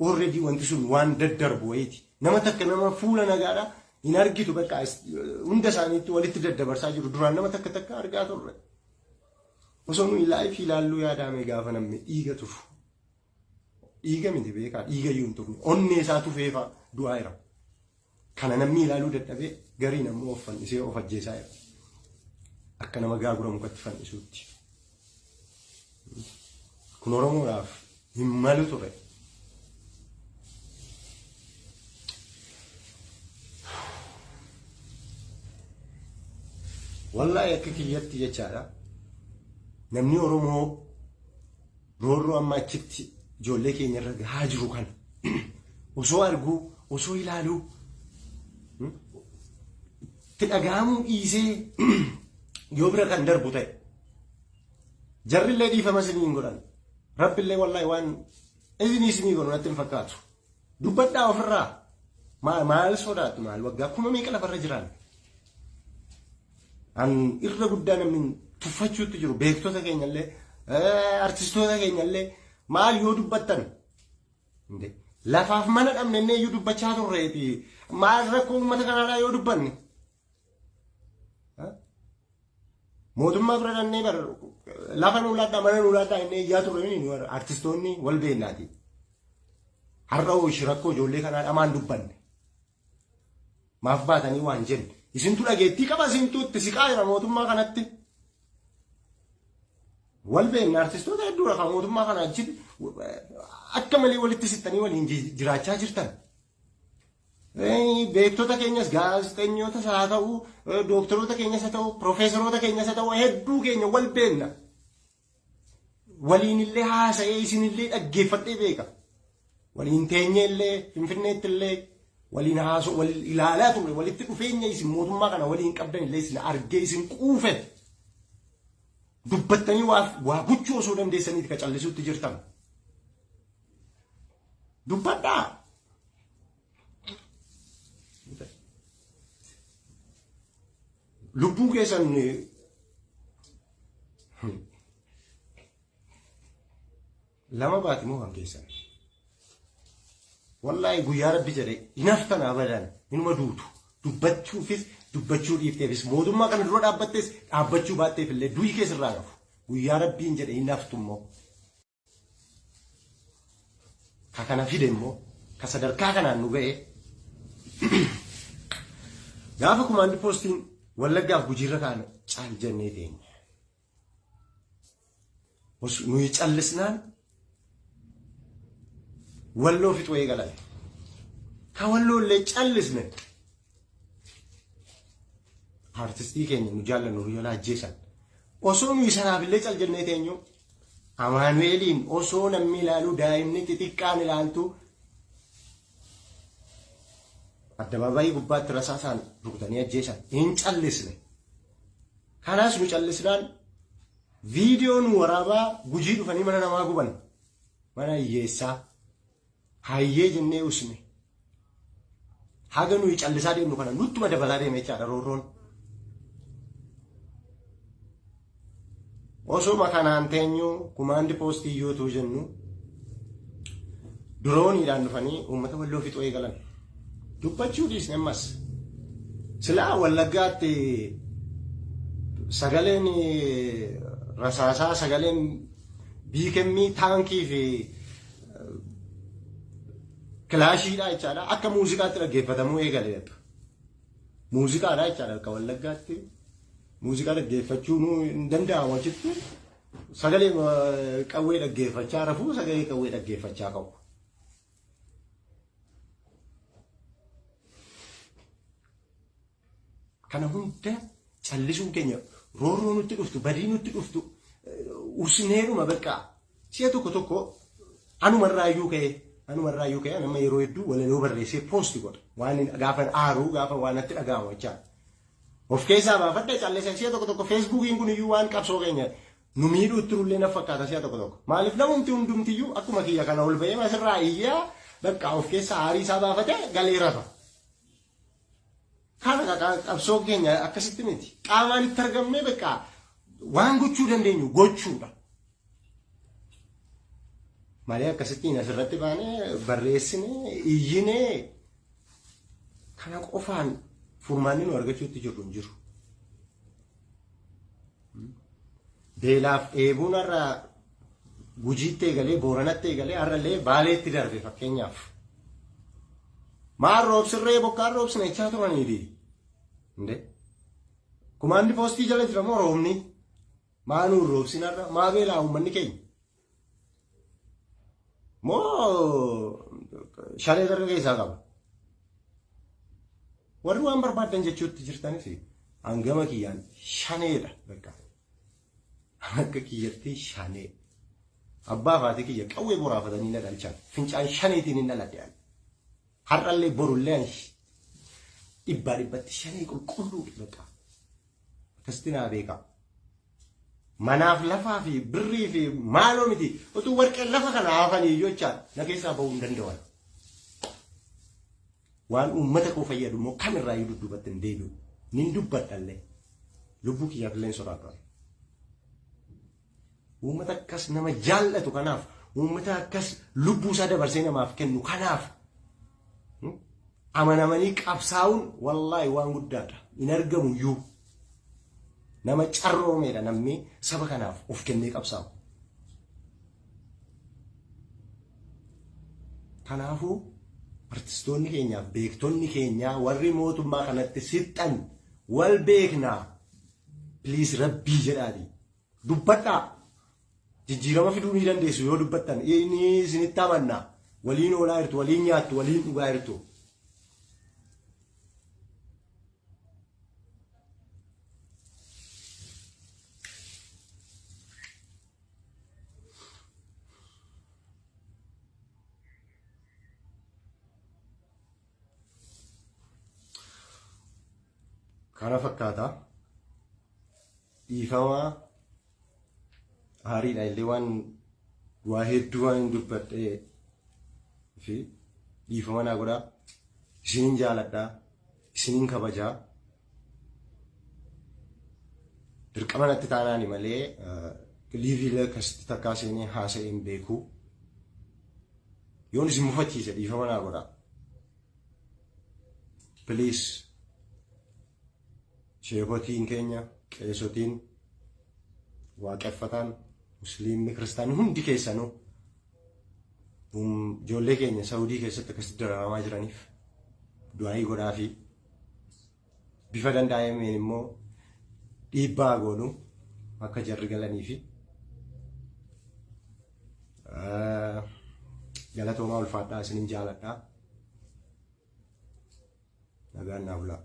Already wanti sun waan daddarbu wayiiti. Nama takka nama fuula nagaadha hin argitu, bakka hunda isaaniitti walitti daddabarsaa jiru. Duraan nama takka takka argaa turre. Osoo nuyi live ilaalluu yaadame gaafa namni dhiiga tufu. Dhiiga miti beekaa, dhiiga iyyuu hin tufne. Onnee isaa tufeefa du'aa jira. Kana namni ilaaluu dadhabee gariin ammoo of fannisee of ajjeesaa jira. Akka nama gaagura mukatti fannisuutti. Kun Oromoodhaaf hin malu ture. Wallaahi akka kiyyatti jechaadha. Namni Oromoo roorroo amma achitti ijoollee keenya irra gahaa jiru kana osoo arguu, osoo ilaaluu, itti dhaga'amuu dhiisee yoo bira kan darbu ta'e, jarrillee dhiifama isinii hin godhan. Rabbillee wallaahi waan isinii godhu natti hin fakkaatu. Dubbadhaa ofirraa. Maal sodaatu? Maal waggaa kuma meeqa lafarra jiran? An irra guddaa namni tuffachuutti jiru beektota keenyallee Artistoota keenya illee maal yoo dubbattan lafaaf mana dhabne illee iyyuu dubbachaa turreeti. Maal rakkoo uummata kanaadhaa yoo dubbanne? Mootummaa bira dhannee bar lafa nuu laadhaa mana nuu laadhaa inni iyyaa turre artistoonni wal beeknaati. Har'a hooshi rakkoo ijoollee kanaa dhamaan dubbanne. Maaf baatanii waan jenne. Isintu dhageettii qaba, isintu itti siqaa jira mootummaa kanatti. Wal beekna, artistoota hedduudha kan mootummaa kana wajjin akka malee walitti sittanii waliin jiraachaa jirtan. Beektota keenyas, gaazexeessootas haa ta'u, dooktoroota keenyas haa ta'u, piroofeesaroota keenyas haa ta'u, hedduu keenya wal beekna. Waliin illee haasa'ee isinillee dhaggeeffadhee beeka. Waliin teenyee illee Finfinneetti illee waliin haasoo wal ilaalaa turre, walitti dhufeenya isin mootummaa kana waliin qabdan illee isin argee isin quufe. Dubbattanii waa gochuu osoo dandeessaniiti ka callisuutti jirtan. Dubbadhaa. Lubbuu keessan lama baati moo kan keessan. Wallaahi guyyaa rabbi jedhe hin haftan, abadan inuma duutu. Dubbachuufis dubbachuu dhiifteefis, mootummaa kana dura dhaabbattees dhaabbachuu baatteef illee du'i keessirraa hafu. Guyyaa rabbiin jedhe hin haftu immoo. Ka kana fide immoo, ka sadarkaa kanaan nu ga'e, gaafa kumaandi poostiin Wallaggaaf Gujiirra kaa'ame caal jennee teenya. Nuyi callisnaan Walloo fixuu eegalan. Ka Walloo illee callisne. Artistii keenya nu jaallannu nu jalaa ajjeesan. Osoo nuyi sanaaf illee cal jennee teenyu, Amaanu'eeliin osoo namni ilaalu, daa'imni xixiqqaan ilaaltu, addabaabaayii gubbaatti rasaasaan rukutanii ajjeesan, hin callisne. Kanaas nu callisnaan viidiyoo nu waraabaa Gujii dhufanii mana namaa guban. Mana hiyyeessaa. Hayyee jennee usne. Haga nuyi callisaa deemnu kana nuttuma dabalaa deeme jechaadha roorroon. Osuma kanaan teenyu, kumaandi poostii yootuu jennu, dirooniidhaan dhufanii uummata Walloo fixuu eegalan. Dubbachuu dhiisne ammas. Silaa Wallaggaatti sagaleen rasaasaa, sagaleen biikemmii taankii fi kilaashiidha jechaadha. Akka muuziqaatti dhaggeeffatamuu eegale. Muuziqaadha jechaadha akka Wallaggaatti. Muuziqaa dhaggeeffachuun hin danda'amu achitti. Sagalee qawwee dhaggeeffachaa rafuu, sagalee qawwee dhaggeeffachaa qabu. Kana hunda callisuun keenya, roorroo nutti dhuftu, badii nutti dhuftu usneedhuma bakka si'a tokko tokko anumarraa iyyuu ka'ee nama yeroo hedduu walaloo barreessee post godha. Waan gaafa aaruu, gaafa waan natti dhaga'amu jechaa. Of keessaa baafadha callisa. Si'a tokko tokko Feesbuukiin kun iyyuu waan qabsoo keenya nu miidhuu turullee na fakkaata si'a tokko tokko. Maaliif namumti hundumtiyyuu akkuma kiyya kana ol ba'ee asirraa iyyaa bakka of keessaa aarii isaa baafatee galee rafa. Kana qabsoo keenya akkasitti miti. Qaamaan itti argamnee bakka waan gochuu dandeenyu gochuudha. Malee akkasittiin asirratti baanee barreessinee iyyinee kana qofaan furmaanni nu argachuutti jirru hin jiru. Beelaaf dheebuun har'a Gujiitti eegalee, Booranatti eegalee, har'allee Baaleetti darbe fakkeenyaaf. Maal roobsirree, bokkaan roobsine jechaa turaniiti. Indee. Kumaandi poostii jala jira moo roobni? Maa nuun roobsin har'a? Maa beelaa uummanni keenya? Moo shanee darga keessaa qaba? Warri waan barbaaddan jechuutti jirtanis hangama kiyyaan shaneedha bakka. Akka kiyyatti shanee. Abbaa fi haati kiyya qawwee boraafatanii na dhalchan. Fincaan shaneetiin hin dhaladhe ani. Har'allee borullee ani dhibbaa dhibbatti shanee qulqulluu bakka. Akkasitti naa beekaa. Manaaf lafaa fi birrii fi maaloo miti, utuu warqeen lafa kana hafanii iyyuu jechaa na keessaa bahuu hin danda'an. Waan uummata koo fayyadu immoo kamirraa iyyuu dudduubatti hin deebi'u. Nin dubbadhallee. Lubbuu kiyyaaf illee hin sodaadhu. Uummata akkas nama jaallatu kanaaf, uummata akkas lubbuu isaa dabarsee namaaf kennu kanaaf amanamanii qabsaa'uun wallaahi waan guddaadha. Hin argamu iyyuu. Nama carroomeedha namni saba kanaaf of kennee qabsaa'u. Kanaafuu artistoonni keenyaaf beektonni keenyaa warri mootummaa kanatti sixxan wal beeknaa. Please rabbii jedhaati. Dubbadhaa. Jijjiirama fiduu ni dandeessu yoo dubbattan. Inni isinitti amanna. Waliin oolaa jirtu, waliin nyaattu, waliin dhugaa jirtu. Kana fakkaata. Dhiifama haariidha illee waan waa hedduu waan hin dubbadhee fi dhiifama naa godhaa. Isinin jaaladhaa. Isinin kabajaa. Dirqama natti taanaani malee liivii akkasitti takkaa seenee haasa'ee hin beeku. Yoon isin mufachiise dhiifama naa godhaa. Please sheekotiin keenya, qeesotiin, waaqeffataan, musliimni, kiristaanni hundi keessanuu ijoollee keenya Saudii keessatti akkasitti dararamaa jiraniif du'aayii godhaa fi bifa danda'ameen immoo dhiibbaa goonu akka jarri galanii fi galatoomaa ulfaadhaa isinin jaaladhaa. Nagaan naa bulaa.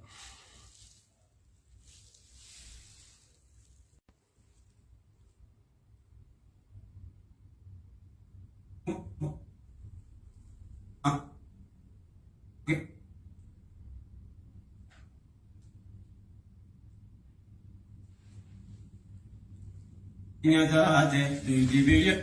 Taate duydi biyya.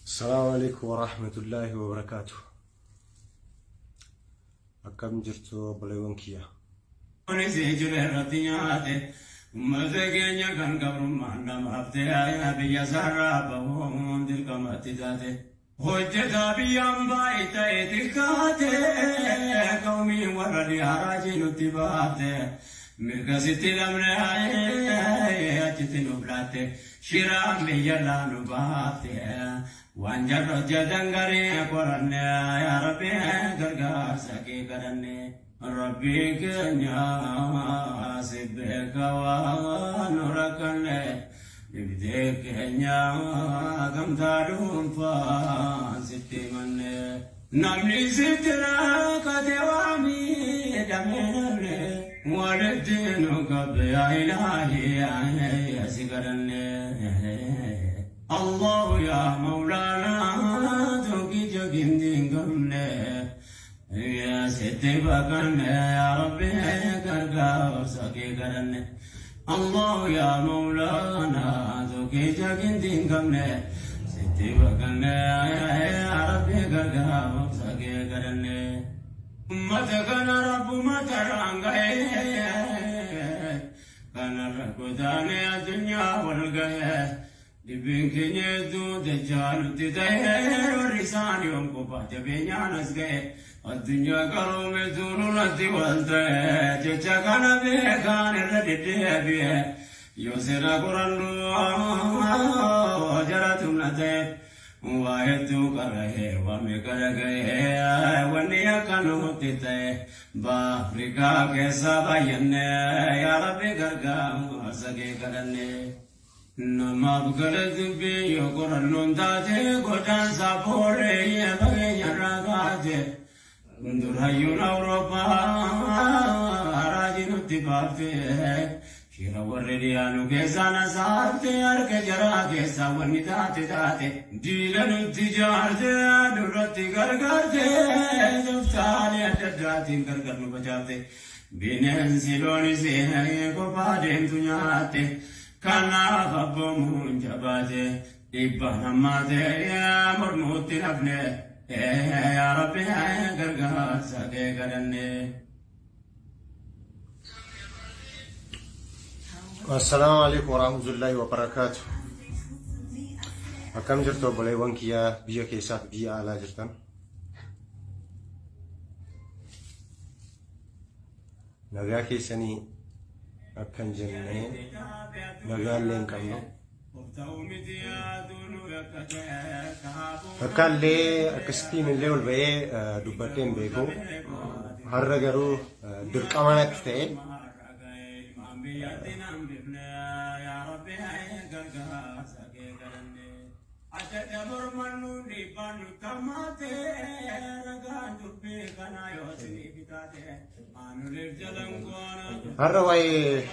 Assalamu alaikum warahmatullahi wabarakatuh. Akkam jirtu obboleewwan kiyya? Kunis jiru irratti nyaate uummata keenya kan gabrummaan namaaf ta'e biyya sarara bahuun dirqamatti taate. Hojjetaa biyyaan baay'ee ta'e xiqqaate qawmiin warra dhiyaaraa nutti baate mirga sitti lamne achitti nuuf laatte shiraan biyya laanu baafte waan jarri hojjetan garii qoranne yaa Rabbi gargaarsa kee kadhanne. Rabbi keenya si beeka waan nu rakkanne dhibdee keenya gamtaa dhuunfaa sitti manne. Namni sitti rakkate waa miidhame namne walitti nu qabbe yaa ilaahi si kadhanne. Allahu yaa Mawlaana tokkicha gindii hin qabne. Yaa sitti baqanne yaa Rabbi gargaarsa kee kadhanne. Allahu yaa Mawlaana tokkicha gindii hin qabne. Sitti baqanne yaa Rabbi gargaarsa kee kadhanne. Ummata kana Rabbumata irraan ga'ee kanarra godaanee addunyaa wal ga'ee dhibbiin keenya hedduu dachaa nutti ta'ee warri isaan yoom qophaa jabeenyaan as ga'e addunyaa qaroometu nurratti wal ta'e jecha kana beekaan irra deddeebi'e yoo seera qorannu jara tumna ta'e waa hedduu qara'ee waa meeqa dhaga'ee wanni akka nutti ta'e Afrikaa keessa baay'anne yaa Rabbi gargaarsa kee kadhanne. Namaaf gala dubbii yoo qorannoon taate godaansa booree fageenya irraa kaate. Dur hayyuun Awurooppaa raajii nutti baafte. Shira warri dhiyaanu keessaa na saarte harka jaraa keessaa wanni taate taate diina nutti jaarte nurratti gargaarte toftaalee adda addaatiin gargar nu facaafte bineensi loonis kophaa deemtu nyaatte kanaaf abboomuun jabaate dhiibbaan hammaate mormuutti nafne yaa Rabbi gargaarsa kee kadhanne. Assalaamu alaikum warahmatullahi wabarakaatu. Akkam jirtu obboleewwan kiyyaa biyya keessaa fi biyya alaa jirtan? Nagaa keessanii akkan jennee nagaa illee hin qabnu. Takka illee akkasittiin illee ol ba'ee dubbadhee hin beeku. Har'a garuu dirqama natti ta'e. Har'a waa'ee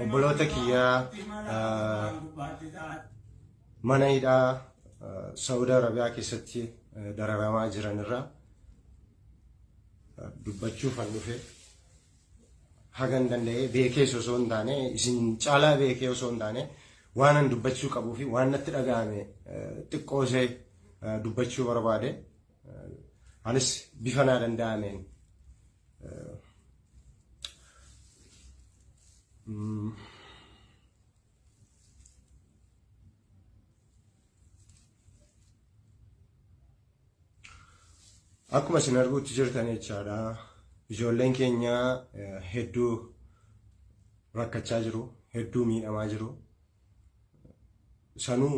obboloota kiyyaa mana hidhaa Saawud Arabiyaa keessatti dararamaa jiran irraa dubbachuuf an dhufe. Hagan danda'ee beekees osoo hin taane, isin caalaa beekee osoo hin taane, waan an dubbachuu qabuu fi waan natti dhaga'ame xiqqoo ishee dubbachuu barbaade. Anis bifa naa danda'ameen Akkuma isin arguutti jirtan jechaadha. Ijoolleen keenya hedduu rakkachaa jiru, hedduu miidhamaa jiru. Sanuu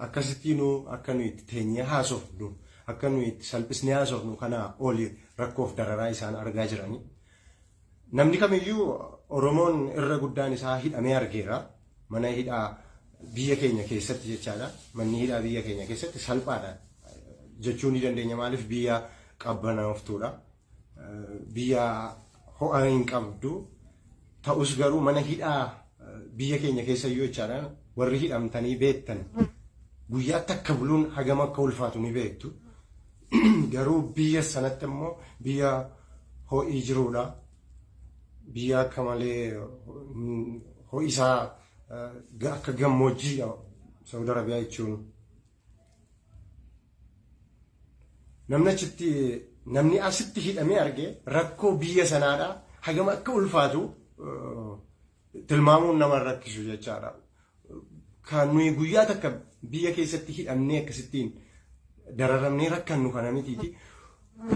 akkasittiinuu akka nuyi itti teenyee haasofnu, akka nuyi itti salphisnee haasofnu kanaa oli rakkoof dararaa isaan argaa jirani. Namni kamiyyuu Oromoon irra guddaan isaa hidhamee argeera. Mana hidhaa biyya keenya keessatti jechaadha. Manni hidhaa biyya keenya keessatti salphaadha jechuu ni dandeenya. Maaliif biyya qabbanaaftuudha. Biyya ho'a hin qabdu. Ta'us garuu mana hidhaa biyya keenya keessa iyyuu jechaadha. Warri hidhamtanii beektan guyyaa takka buluun hagam akka ulfaatu ni beektu. Garuu biyya sanatti immoo biyya ho'i jiruudha. Biyya akka malee ho'i isaa akka gammoojjiidha Saudi Arabiyaa jechuun. Namni achitti namni asitti hidhamee arge rakkoo biyya sanaadha hagam akka ulfaatu tilmaamuun nama rakkisu jechaadha. Kan nuyi guyyaa takka biyya keessatti hidhamnee akkasittiin dararamnee rakkannu kana mitiiti.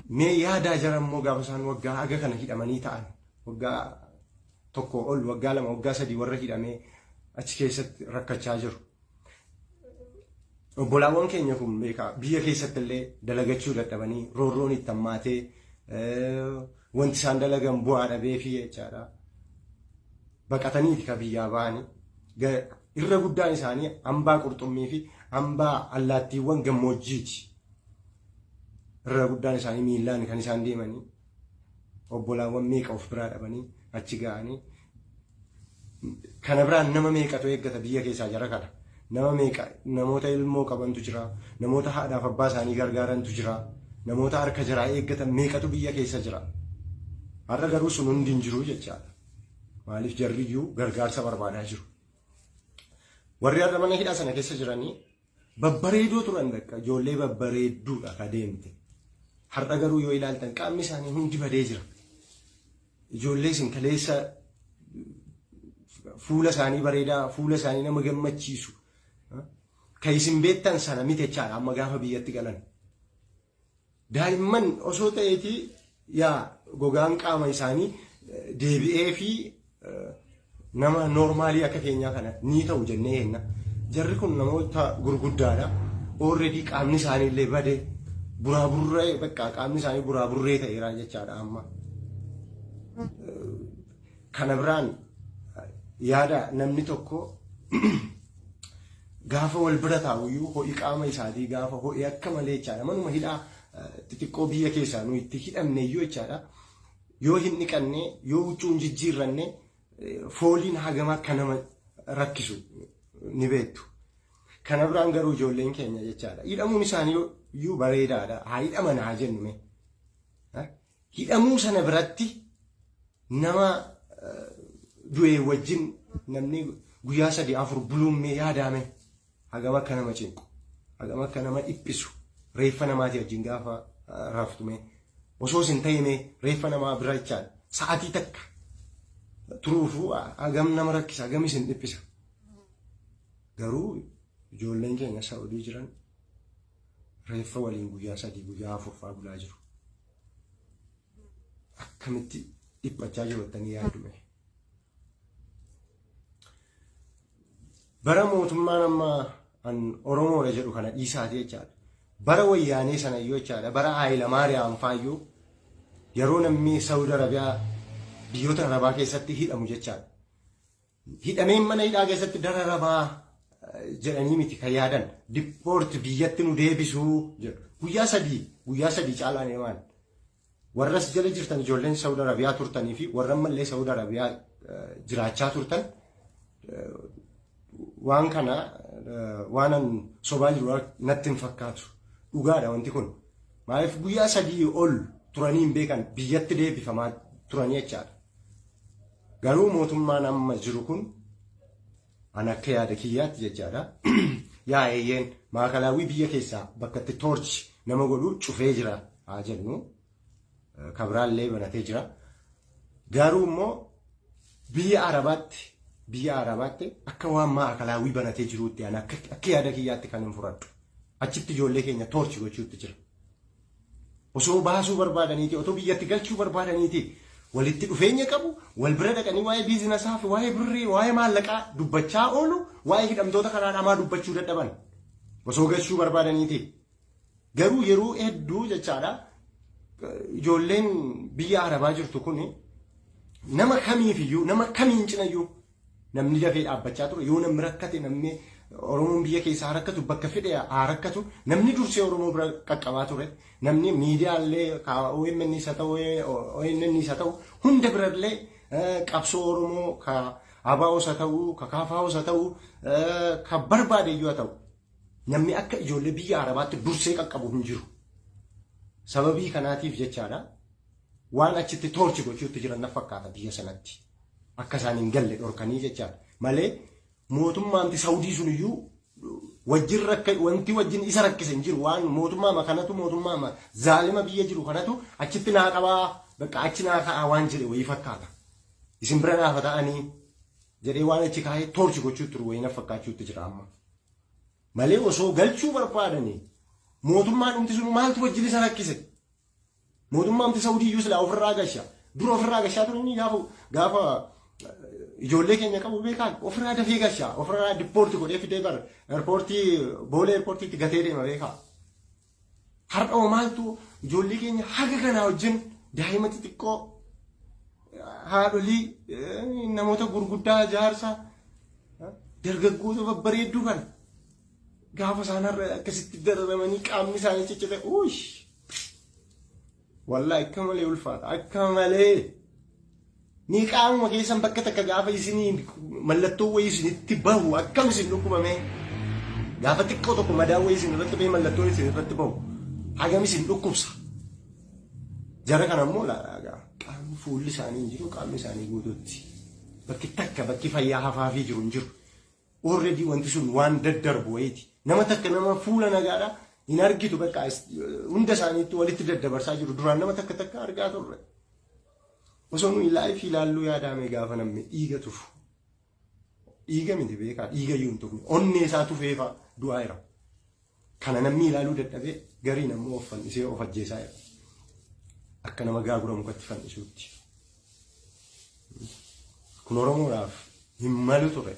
Mee yaadaa jara immoo gaafa isaan waggaa haga kana hidhamanii ta'an, waggaa 1 ol, waggaa 2, waggaa 3 warra hidhamee achi keessatti rakkachaa jiru. Obbolaawwan keenya kun beekaa biyya keessatti illee dalagachuu dadhabanii roorroon itti hammaatee wanti isaan dalagan bu'aa dhabeefii jechaadha. Baqataniiti ka biyyaa ba'anii. Irra guddaan isaanii hambaa qurxummii fi hambaa allaattiiwwan gammoojjiiti. Irra guddaan isaanii miillaan kan isaan deemanii obbolaawwan meeqa of biraa dhabanii achi ga'anii kana biraan nama meeqatu eeggata biyya keessaa jara kana. Nama meeqa, namoota ilmoo qabantu jira, namoota haadhaaf abbaa isaanii gargaarantu jira, namoota harka jaraa eeggatan meeqatu biyya keessa jira. Har'a garuu sun hundi hin jiru jechaadha. Maaliif jarriyyuu gargaarsa barbaadaa jiru. Warri har'a mana hidhaa sana keessa jiranii babbareedoo turan, bakka ijoollee babbareedduudha ka deemte. Har'a garuu yoo ilaaltan qaamni isaanii hundi badee jira. Ijoollee isin kaleessa fuula isaanii bareedaa, fuula isaanii nama gammachiisu, kan isin beektan sana miti jechaadha amma gaafa biyyatti galan. Daa'imman osoo ta'eeti yaa gogaan qaama isaanii deebi'ee fi nama noormaalii akka keenyaa kana ni ta'u jennee henna. Jarri kun namoota gurguddaadha. Already qaamni isaanii illee bade, buraaburree, bakka qaamni isaanii buraaburree ta'eera jechaadha amma. Kana biraan yaada namni tokko gaafa wal bira taa'u iyyuu ho'i qaama isaatii gaafa ho'i akka malee jechaadha. Manuma hidhaa xixiqqoo biyya keessaa nu itti hidhamne iyyuu jechaadha. Yoo hin dhiqanne, yoo huccuu hin jijjiirranne, Fooliin hagam akka nama rakkisu ni beektu. Kana biraan garuu ijoolleen keenya jechaadha. Hidhamuun isaanii iyyuu bareedaadha. Haa hidhaman haa jennu mee. Hidhamuu sana biratti nama du'ee wajjin namni guyyaa 3 4 buluun mee yaadaame hagam akka nama cinqu, hagam akka nama dhiphisu, reeffa namaatii wajjin gaafa raftu mee osoo isin ta'e mee reeffa namaa bira jechaadha. Sa'aatii takka turuufuu hagam nama rakkisa, hagam isin dhiphisa. Garuu ijoolleen keenya Saa'udii jiran reeffa waliin guyyaa 3 guyyaa 4 fa'aa bulaa jiru. Akkamitti dhiphachaa jiru jettanii yaaddume. Bara mootummaan amma an Oromoodha jedhu kana dhiisaati jechaadha. Bara wayyaanee sana iyyuu jechaadha. Bara Haayila Maariyaam faayyuu yeroo namni Saawud Arabiyaa biyyoota Arabaa keessatti hidhamu jechaadha. Hidhameen mana hidhaa keessatti dararamaa jedhanii miti kan yaadan. Dippoorti biyyatti nu deebisuu jedhu. Guyyaa 3 guyyaa 3 caalaan himaan. Warras jala jirtan ijoolleen Saawud Arabiyaa turtanii fi warra ammallee Saawud Arabiyaa jiraachaa turtan waan kana waanan sobaa jiru natti hin fakkaatu. Dhugaadha wanti kun. Maaliif guyyaa 3 ol turanii hin beekan biyyatti deebifamaa turanii jechaadha. Garuu mootummaan amma jiru kun an akka yaada kiyyaatti jechaadha. Yaa eeyyeen maakalaawwii biyya keessaa bakka itti toorchi nama godhu cufee jira haa jennu. Kabiraallee banatee jira. Garuu immoo biyya Arabaatti akka waan maakalaawwii banatee jiruutti an akka yaada kiyyaatti kan hin fudhadhu. Achitti ijoollee keenya toorchi gochuutti jira. Osoo baasuu barbaadaniiti, otoo biyyatti galchuu barbaadaniiti walitti dhufeenya qabu, wal bira dhaqanii waa'ee biizinasaa fi waa'ee birrii, waa'ee maallaqaa dubbachaa oolu, waa'ee hidhamtoota kanaa dhamaa dubbachuu dadhaban. Osoo galchuu barbaadaniiti. Garuu yeroo hedduu jechaadha ijoolleen biyya Arabaa jirtu kun nama kamiifiyyuu, nama kamiin cinayyuu namni dafee dhaabbachaa ture. Yoo namni rakkate, namni Oromoon biyya keessaa rakkatu, bakka fedhe haa rakkatu, namni dursee Oromoo bira qaqqabaa ture. Namni miidiyaallee OMN isa ta'u, ONN isa ta'u, hunda birallee qabsoo Oromoo ka ABOs haa ta'u, ka KFOs haa ta'u, ka barbaade iyyuu haa ta'u, namni akka ijoollee biyya Arabaatti dursee qaqqabu hin jiru. Sababii kanaatiif jechaadha waan achitti toorchi gochuutti jiran na fakkaata biyya sanatti. Akka isaan hin galle dhorkanii jechaadha. Malee mootummaanti Saawudii sun iyyuu wajjin rakka wanti wajjin isa rakkise hin jiru. Waan mootummaa kanatu, mootummaa zaalima biyya jiru kanatu achitti naa qabaa, bakka achi naa ka'aa waan jedhe wayii fakkaata. Isin bira naafa ta'anii jedhee waan achi kaa'ee toorchi gochuutti turu wayii na fakkaachuutti jira amma. Malee osoo galchuu barbaadanii mootummaan dhumti sun maaltu wajjin isa rakkise? Mootummaan Saawudii iyyuu silaa ofirraa gasha. Dura ofirraa gashaa turanii gaafa ijoollee keenya qabu beekaan ofirraa dafee gashaa, ofirraa deport godhee fidee bara airportii Boolee airportiitti gatee deema beekaa. Har'a hoo maaltu ijoollee keenya haga kanaa wajjin, daa'ima xixiqqoo, haadholii, namoota gurguddaa, jaarsa, dargaggoota babbareedduu kana gaafa isaan har'a akkasitti dararamanii qaamni isaanii ciccite, uush, wallaahi akka malee ulfaata, akka malee. Ni qaamuma keessan bakka takka gaafa isinii mallattoo wayii isinitti bahu akkam isin dhukkubame? Gaafa xiqqoo tokko madaa wayii isin irratti bahee mallattoon isin irratti bahu hagam isin dhukkubsa? Jara kana immoo laalaa, qaamni fuulli isaanii hin jiru, qaamni isaanii guutuutti bakki takka bakki fayyaa hafaafii jiru hin jiru. Already wanti sun waan daddarbu wayiiti. Nama takka nama fuula nagaadha hin argitu, bakka hunda isaaniitti walitti daddabarsaa jiru. Duraan nama takka takka argaa turre. Osoo nuyi live ilaalluu yaadame gaafa namni dhiiga tufu. Dhiiga miti beekaa, dhiiga iyyuu hin tufne. Onnee isaa tufeefa du'aa jira. Kana namni ilaaluu dadhabee gariin ammoo of fannisee of ajjeesaa jira. Akka nama gaagura mukatti fannisuutti. Kun Oromoodhaaf hin malu ture.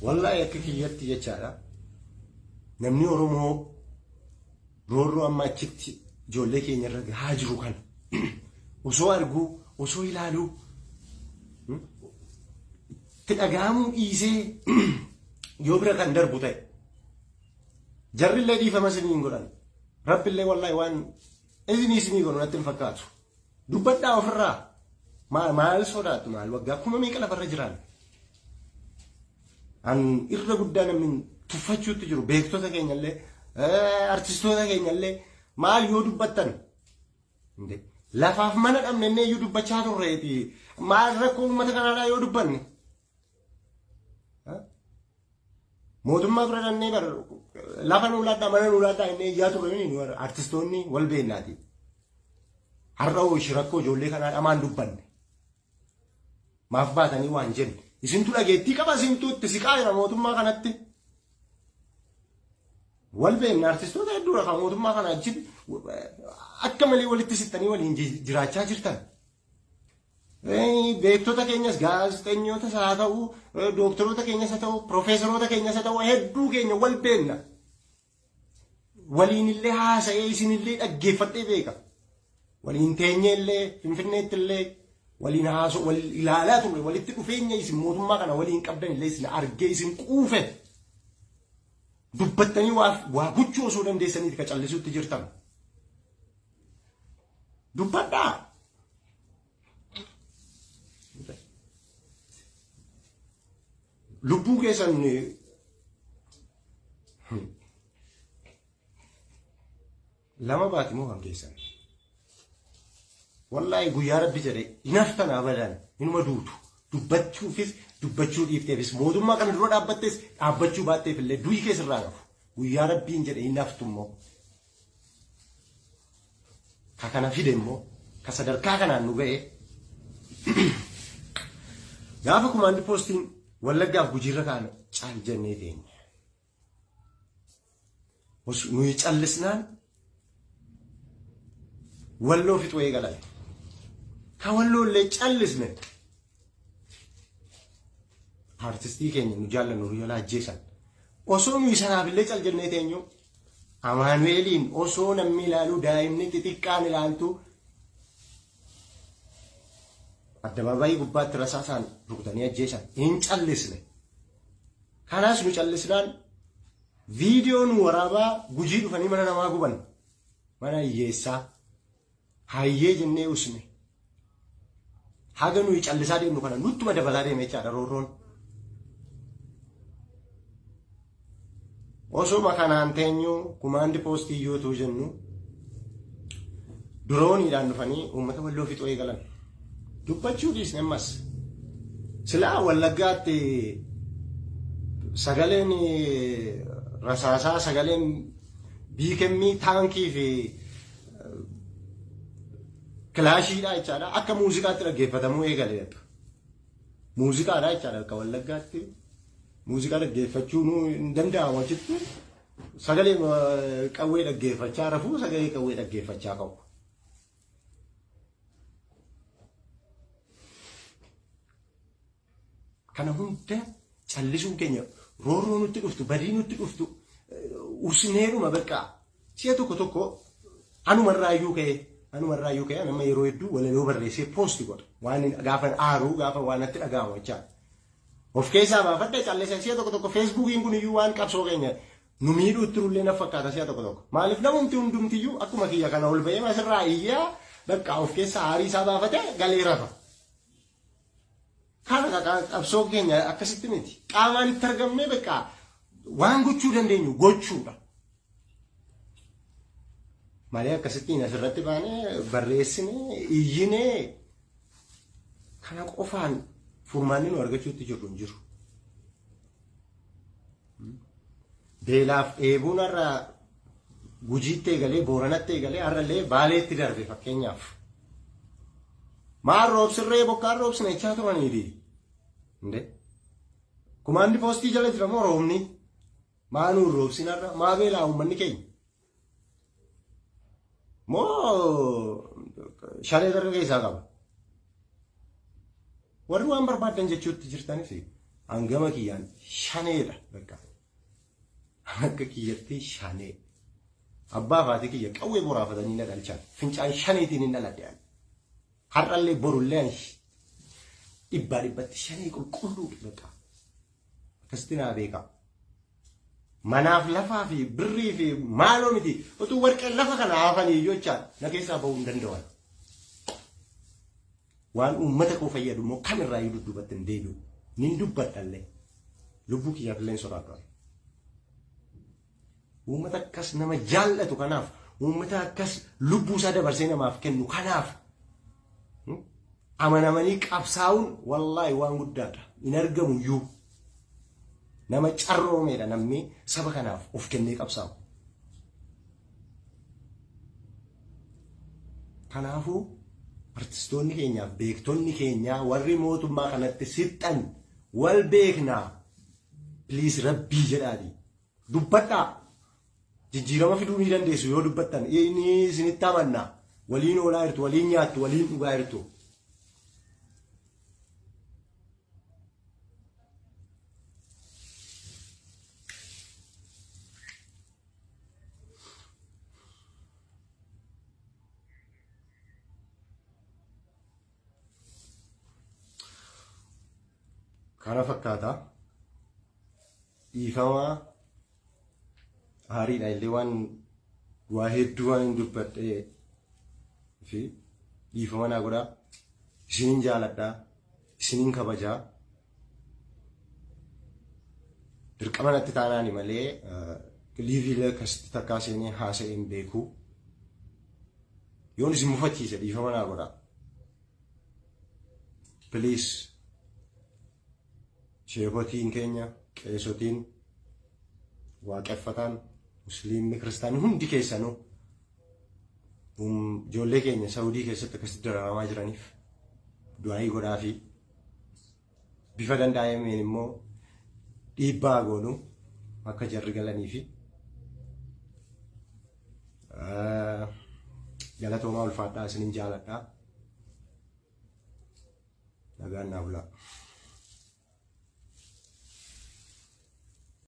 Wallaahi akka kiyyatti jechaadha. Namni Oromoo roorroo amma achitti ijoollee keenya irra gahaa jiru kana osoo arguu, osoo ilaaluu, itti dhaga'amuu dhiisee yoo bira kan darbu ta'e, jarrillee dhiifama isiniin godhan. Rabbillee wallaahi waan isinii isinii godhu natti hin fakkaatu. Dubbadhaa ofirraa. Maal sodaattu maal waggaa kuma meeqa lafarra jiraan. An irra guddaa namni tuffachuutti jiru beektota keenyallee artistoota keenyallee maal yoo dubbattan lafaaf mana dhabne illee iyyuu dubbachaa turreeti maal rakkoo uummata kanaadhaa yoo dubbanne. Mootummaa bira dhannee bar lafa nuu laadhaa mana nuu laadhaa innee iyyaa turre nu artistoonni wal beennaati. Har'a hoo ishi rakkoo ijoollee kanaa dhamaan dubbanne. Maaf baatanii waan jenne. Isintu dhageettii qaba isintu itti siqaa jira mootummaa kanatti. Wal beenna artistoota hedduudha kan mootummaa kana wajjin akka malee walitti sittanii waliin jiraachaa jirtan. Beektota keenyas gaazexeenyotas haa ta'u, dooktaroota keenyas haa ta'u, piroofeesaroota keenyas haa ta'u hedduu keenya wal beenna. Waliin illee haasa'ee isinillee dhaggeeffadhee beeka. Waliin teenyee illee Finfinneetti illee waliin haasoo wal ilaalaa turre walitti dhufeenya isin mootummaa kana waliin qabdan illee isin argee isin quufe. Dubbattanii waa gochuu osoo dandeessaniiti ka callisuutti jirtan. Dubbadhaa. Lubbuu keessan lama baati moo kan keessan. Wallaahi guyyaa rabbi jedhe hin haftan abadan inuma duutu. Dubbachuufis dubbachuu dhiifteefis mootummaa kana dura dhaabbattes dhaabbachuu baatteef illee du'i keessirraa hafu. Guyyaa rabbiin jedhe hin haftu immoo. Ka kana fide immoo ka sadarkaa kanaan nu ga'e gaafa kumaandi poostiin Wallaggaaf Gujiirra kaa'ame caal jennee teenye. Nuyi callisnaan Walloo fixuu eegalan. Ka Walloo illee callisne artistii keenya nu jaallannu nu jalaa ajjeesan. Osoo nuyi sanaaf illee cal jennee teenyu Amaanu'eeliin osoo namni ilaalu daa'imni xixiqqaan ilaaltu addabaabaayii gubbaatti rasaasaan rukutanii ajjeesan hin callisne. Kanaas nu callisnaan viidiyoo nu waraabaa Gujii dhufanii mana namaa guban mana hiyyeessaa hayyee jennee usne. Haga nuyi callisaa deemnu kana nuttuma dabalaa deeme jechaadha roorroon. Osuma kanaan teenyu kumaandi poostii yootuu jennu dirooniidhaan dhufanii uummata Walloo fixuu eegalan. Dubbachuu dhiisne ammas. Silaa Wallaggaatti sagaleen rasaasaa sagaleen biikemmii taankii fi kilaashiidha jechaadha. Akka muuziqaatti dhaggeeffatamuu eegale. Muuziqaadha jechaadha akka Wallaggaatti. Muuziqaa dhaggeeffachuun hin danda'amu achitti. Sagalee qawwee dhaggeeffachaa rafuu sagalee qawwee dhaggeeffachaa qabu. Kana hunda callisuun keenya roorroo nutti dhuftu badii nutti dhuftu usneedhuma bakka si'a tokko tokko anumarraayyuu ka'ee anumarraayyuu ka'ee nama yeroo hedduu walaloo barreessee poosti godha waan gaafa aaruu gaafa waan natti dhaga'amu jechaa of keessaa baafadhe callisa si'a tokko tokko feesbuukiin kun iyyuu waan qabsoo keenya nu miidhuu itti turullee na fakkaata si'a tokko tokko maaliif namumti hundumtiyyuu akkuma kiyya kana ol ba'ee asirraa iyyaa bakka of keessaa aarii isaa baafate galee rafa. Kana qabsoo keenya akkasitti miti. Qaamaan itti argamnee bakka waan gochuu dandeenyu gochuudha. Malee akkasittiin asirratti baanee barreessinee iyyinee kana qofaan furmaanni nu argachuutti jirru hin jiru. Beelaaf dheebuun har'a Gujiitti eegalee Booranatti eegalee har'allee Baaleetti darbe fakkeenyaaf. Maal roobsirree bokkaan roobsina jechaa turaniiti. Inde kumaandi poostii jala jira moo roobni? Maa nuun roobsin har'a? Maa beelaa uummanni keenya? Moo shanee darga keessaa qaba? Warri waan barbaaddan jechuutti jirtanis hangama kiyyaan shaneedha bakka. Akka kiyyatti shanee. Abbaa fi haati kiyya qawwee boraafatanii na dhalchan. Fincaan shaneetiin hin dhaladhe ani. Har'allee borullee ani dhibbaa dhibbatti shanee qulqulluu bakka. Akkasitti naa beekaa. Manaaf lafaa fi birrii fi maaloo miti utuu warqeen lafa kana hafanii iyyuu jechaadha na keessaa bahuu hin danda'an. Waan uummata koo fayyadu immoo kamirraa iyyuu dudduubatti hin deebi'u. Nin dubbadhallee. Lubbuu kiyyaaf illee hin sodaadhu. Uummata akkas nama jaallatu kanaaf, uummata akkas lubbuu isaa dabarsee namaaf kennu kanaaf amanamanii qabsaa'uun wallaahi waan guddaadha. Hin argamu iyyuu. Nama carroomeedha namni saba kanaaf of kennee qabsaa'u. Kanaafuu artistoonni keenyaaf beektonni keenyaa warri mootummaa kanatti sixxan wal beeknaa. Please rabbii jedhaati. Dubbadhaa. Jijjiirama fiduu ni dandeessu yoo dubbattan. Inni isinitti amanna. Waliin oolaa jirtu, waliin nyaattu, waliin dhugaa jirtu. Kana fakkaata. Dhiifama aariidha illee waan waa hedduu waan hin dubbadhee fi dhiifama naa godhaa. Isinin jaaladha. Isinin kabajaa. Dirqama natti taanaani malee liivii akkasitti takkaa seenee haasa'ee hin beeku. Yoon isin mufachiise dhiifama naa godhaa. Please. Sheekotiin keenya, qeesotiin, waaqeffataan, musliimni, kiristaanni hundi keessanuu ijoollee keenya Saudii keessatti akkasitti dararamaa jiraniif du'aayii godhaa fi bifa danda'ameen immoo dhiibbaa goonu akka jarri galanii fi galatoomaa ulfaadhaa isinin jaaladhaa. Nagaan naa bulaa.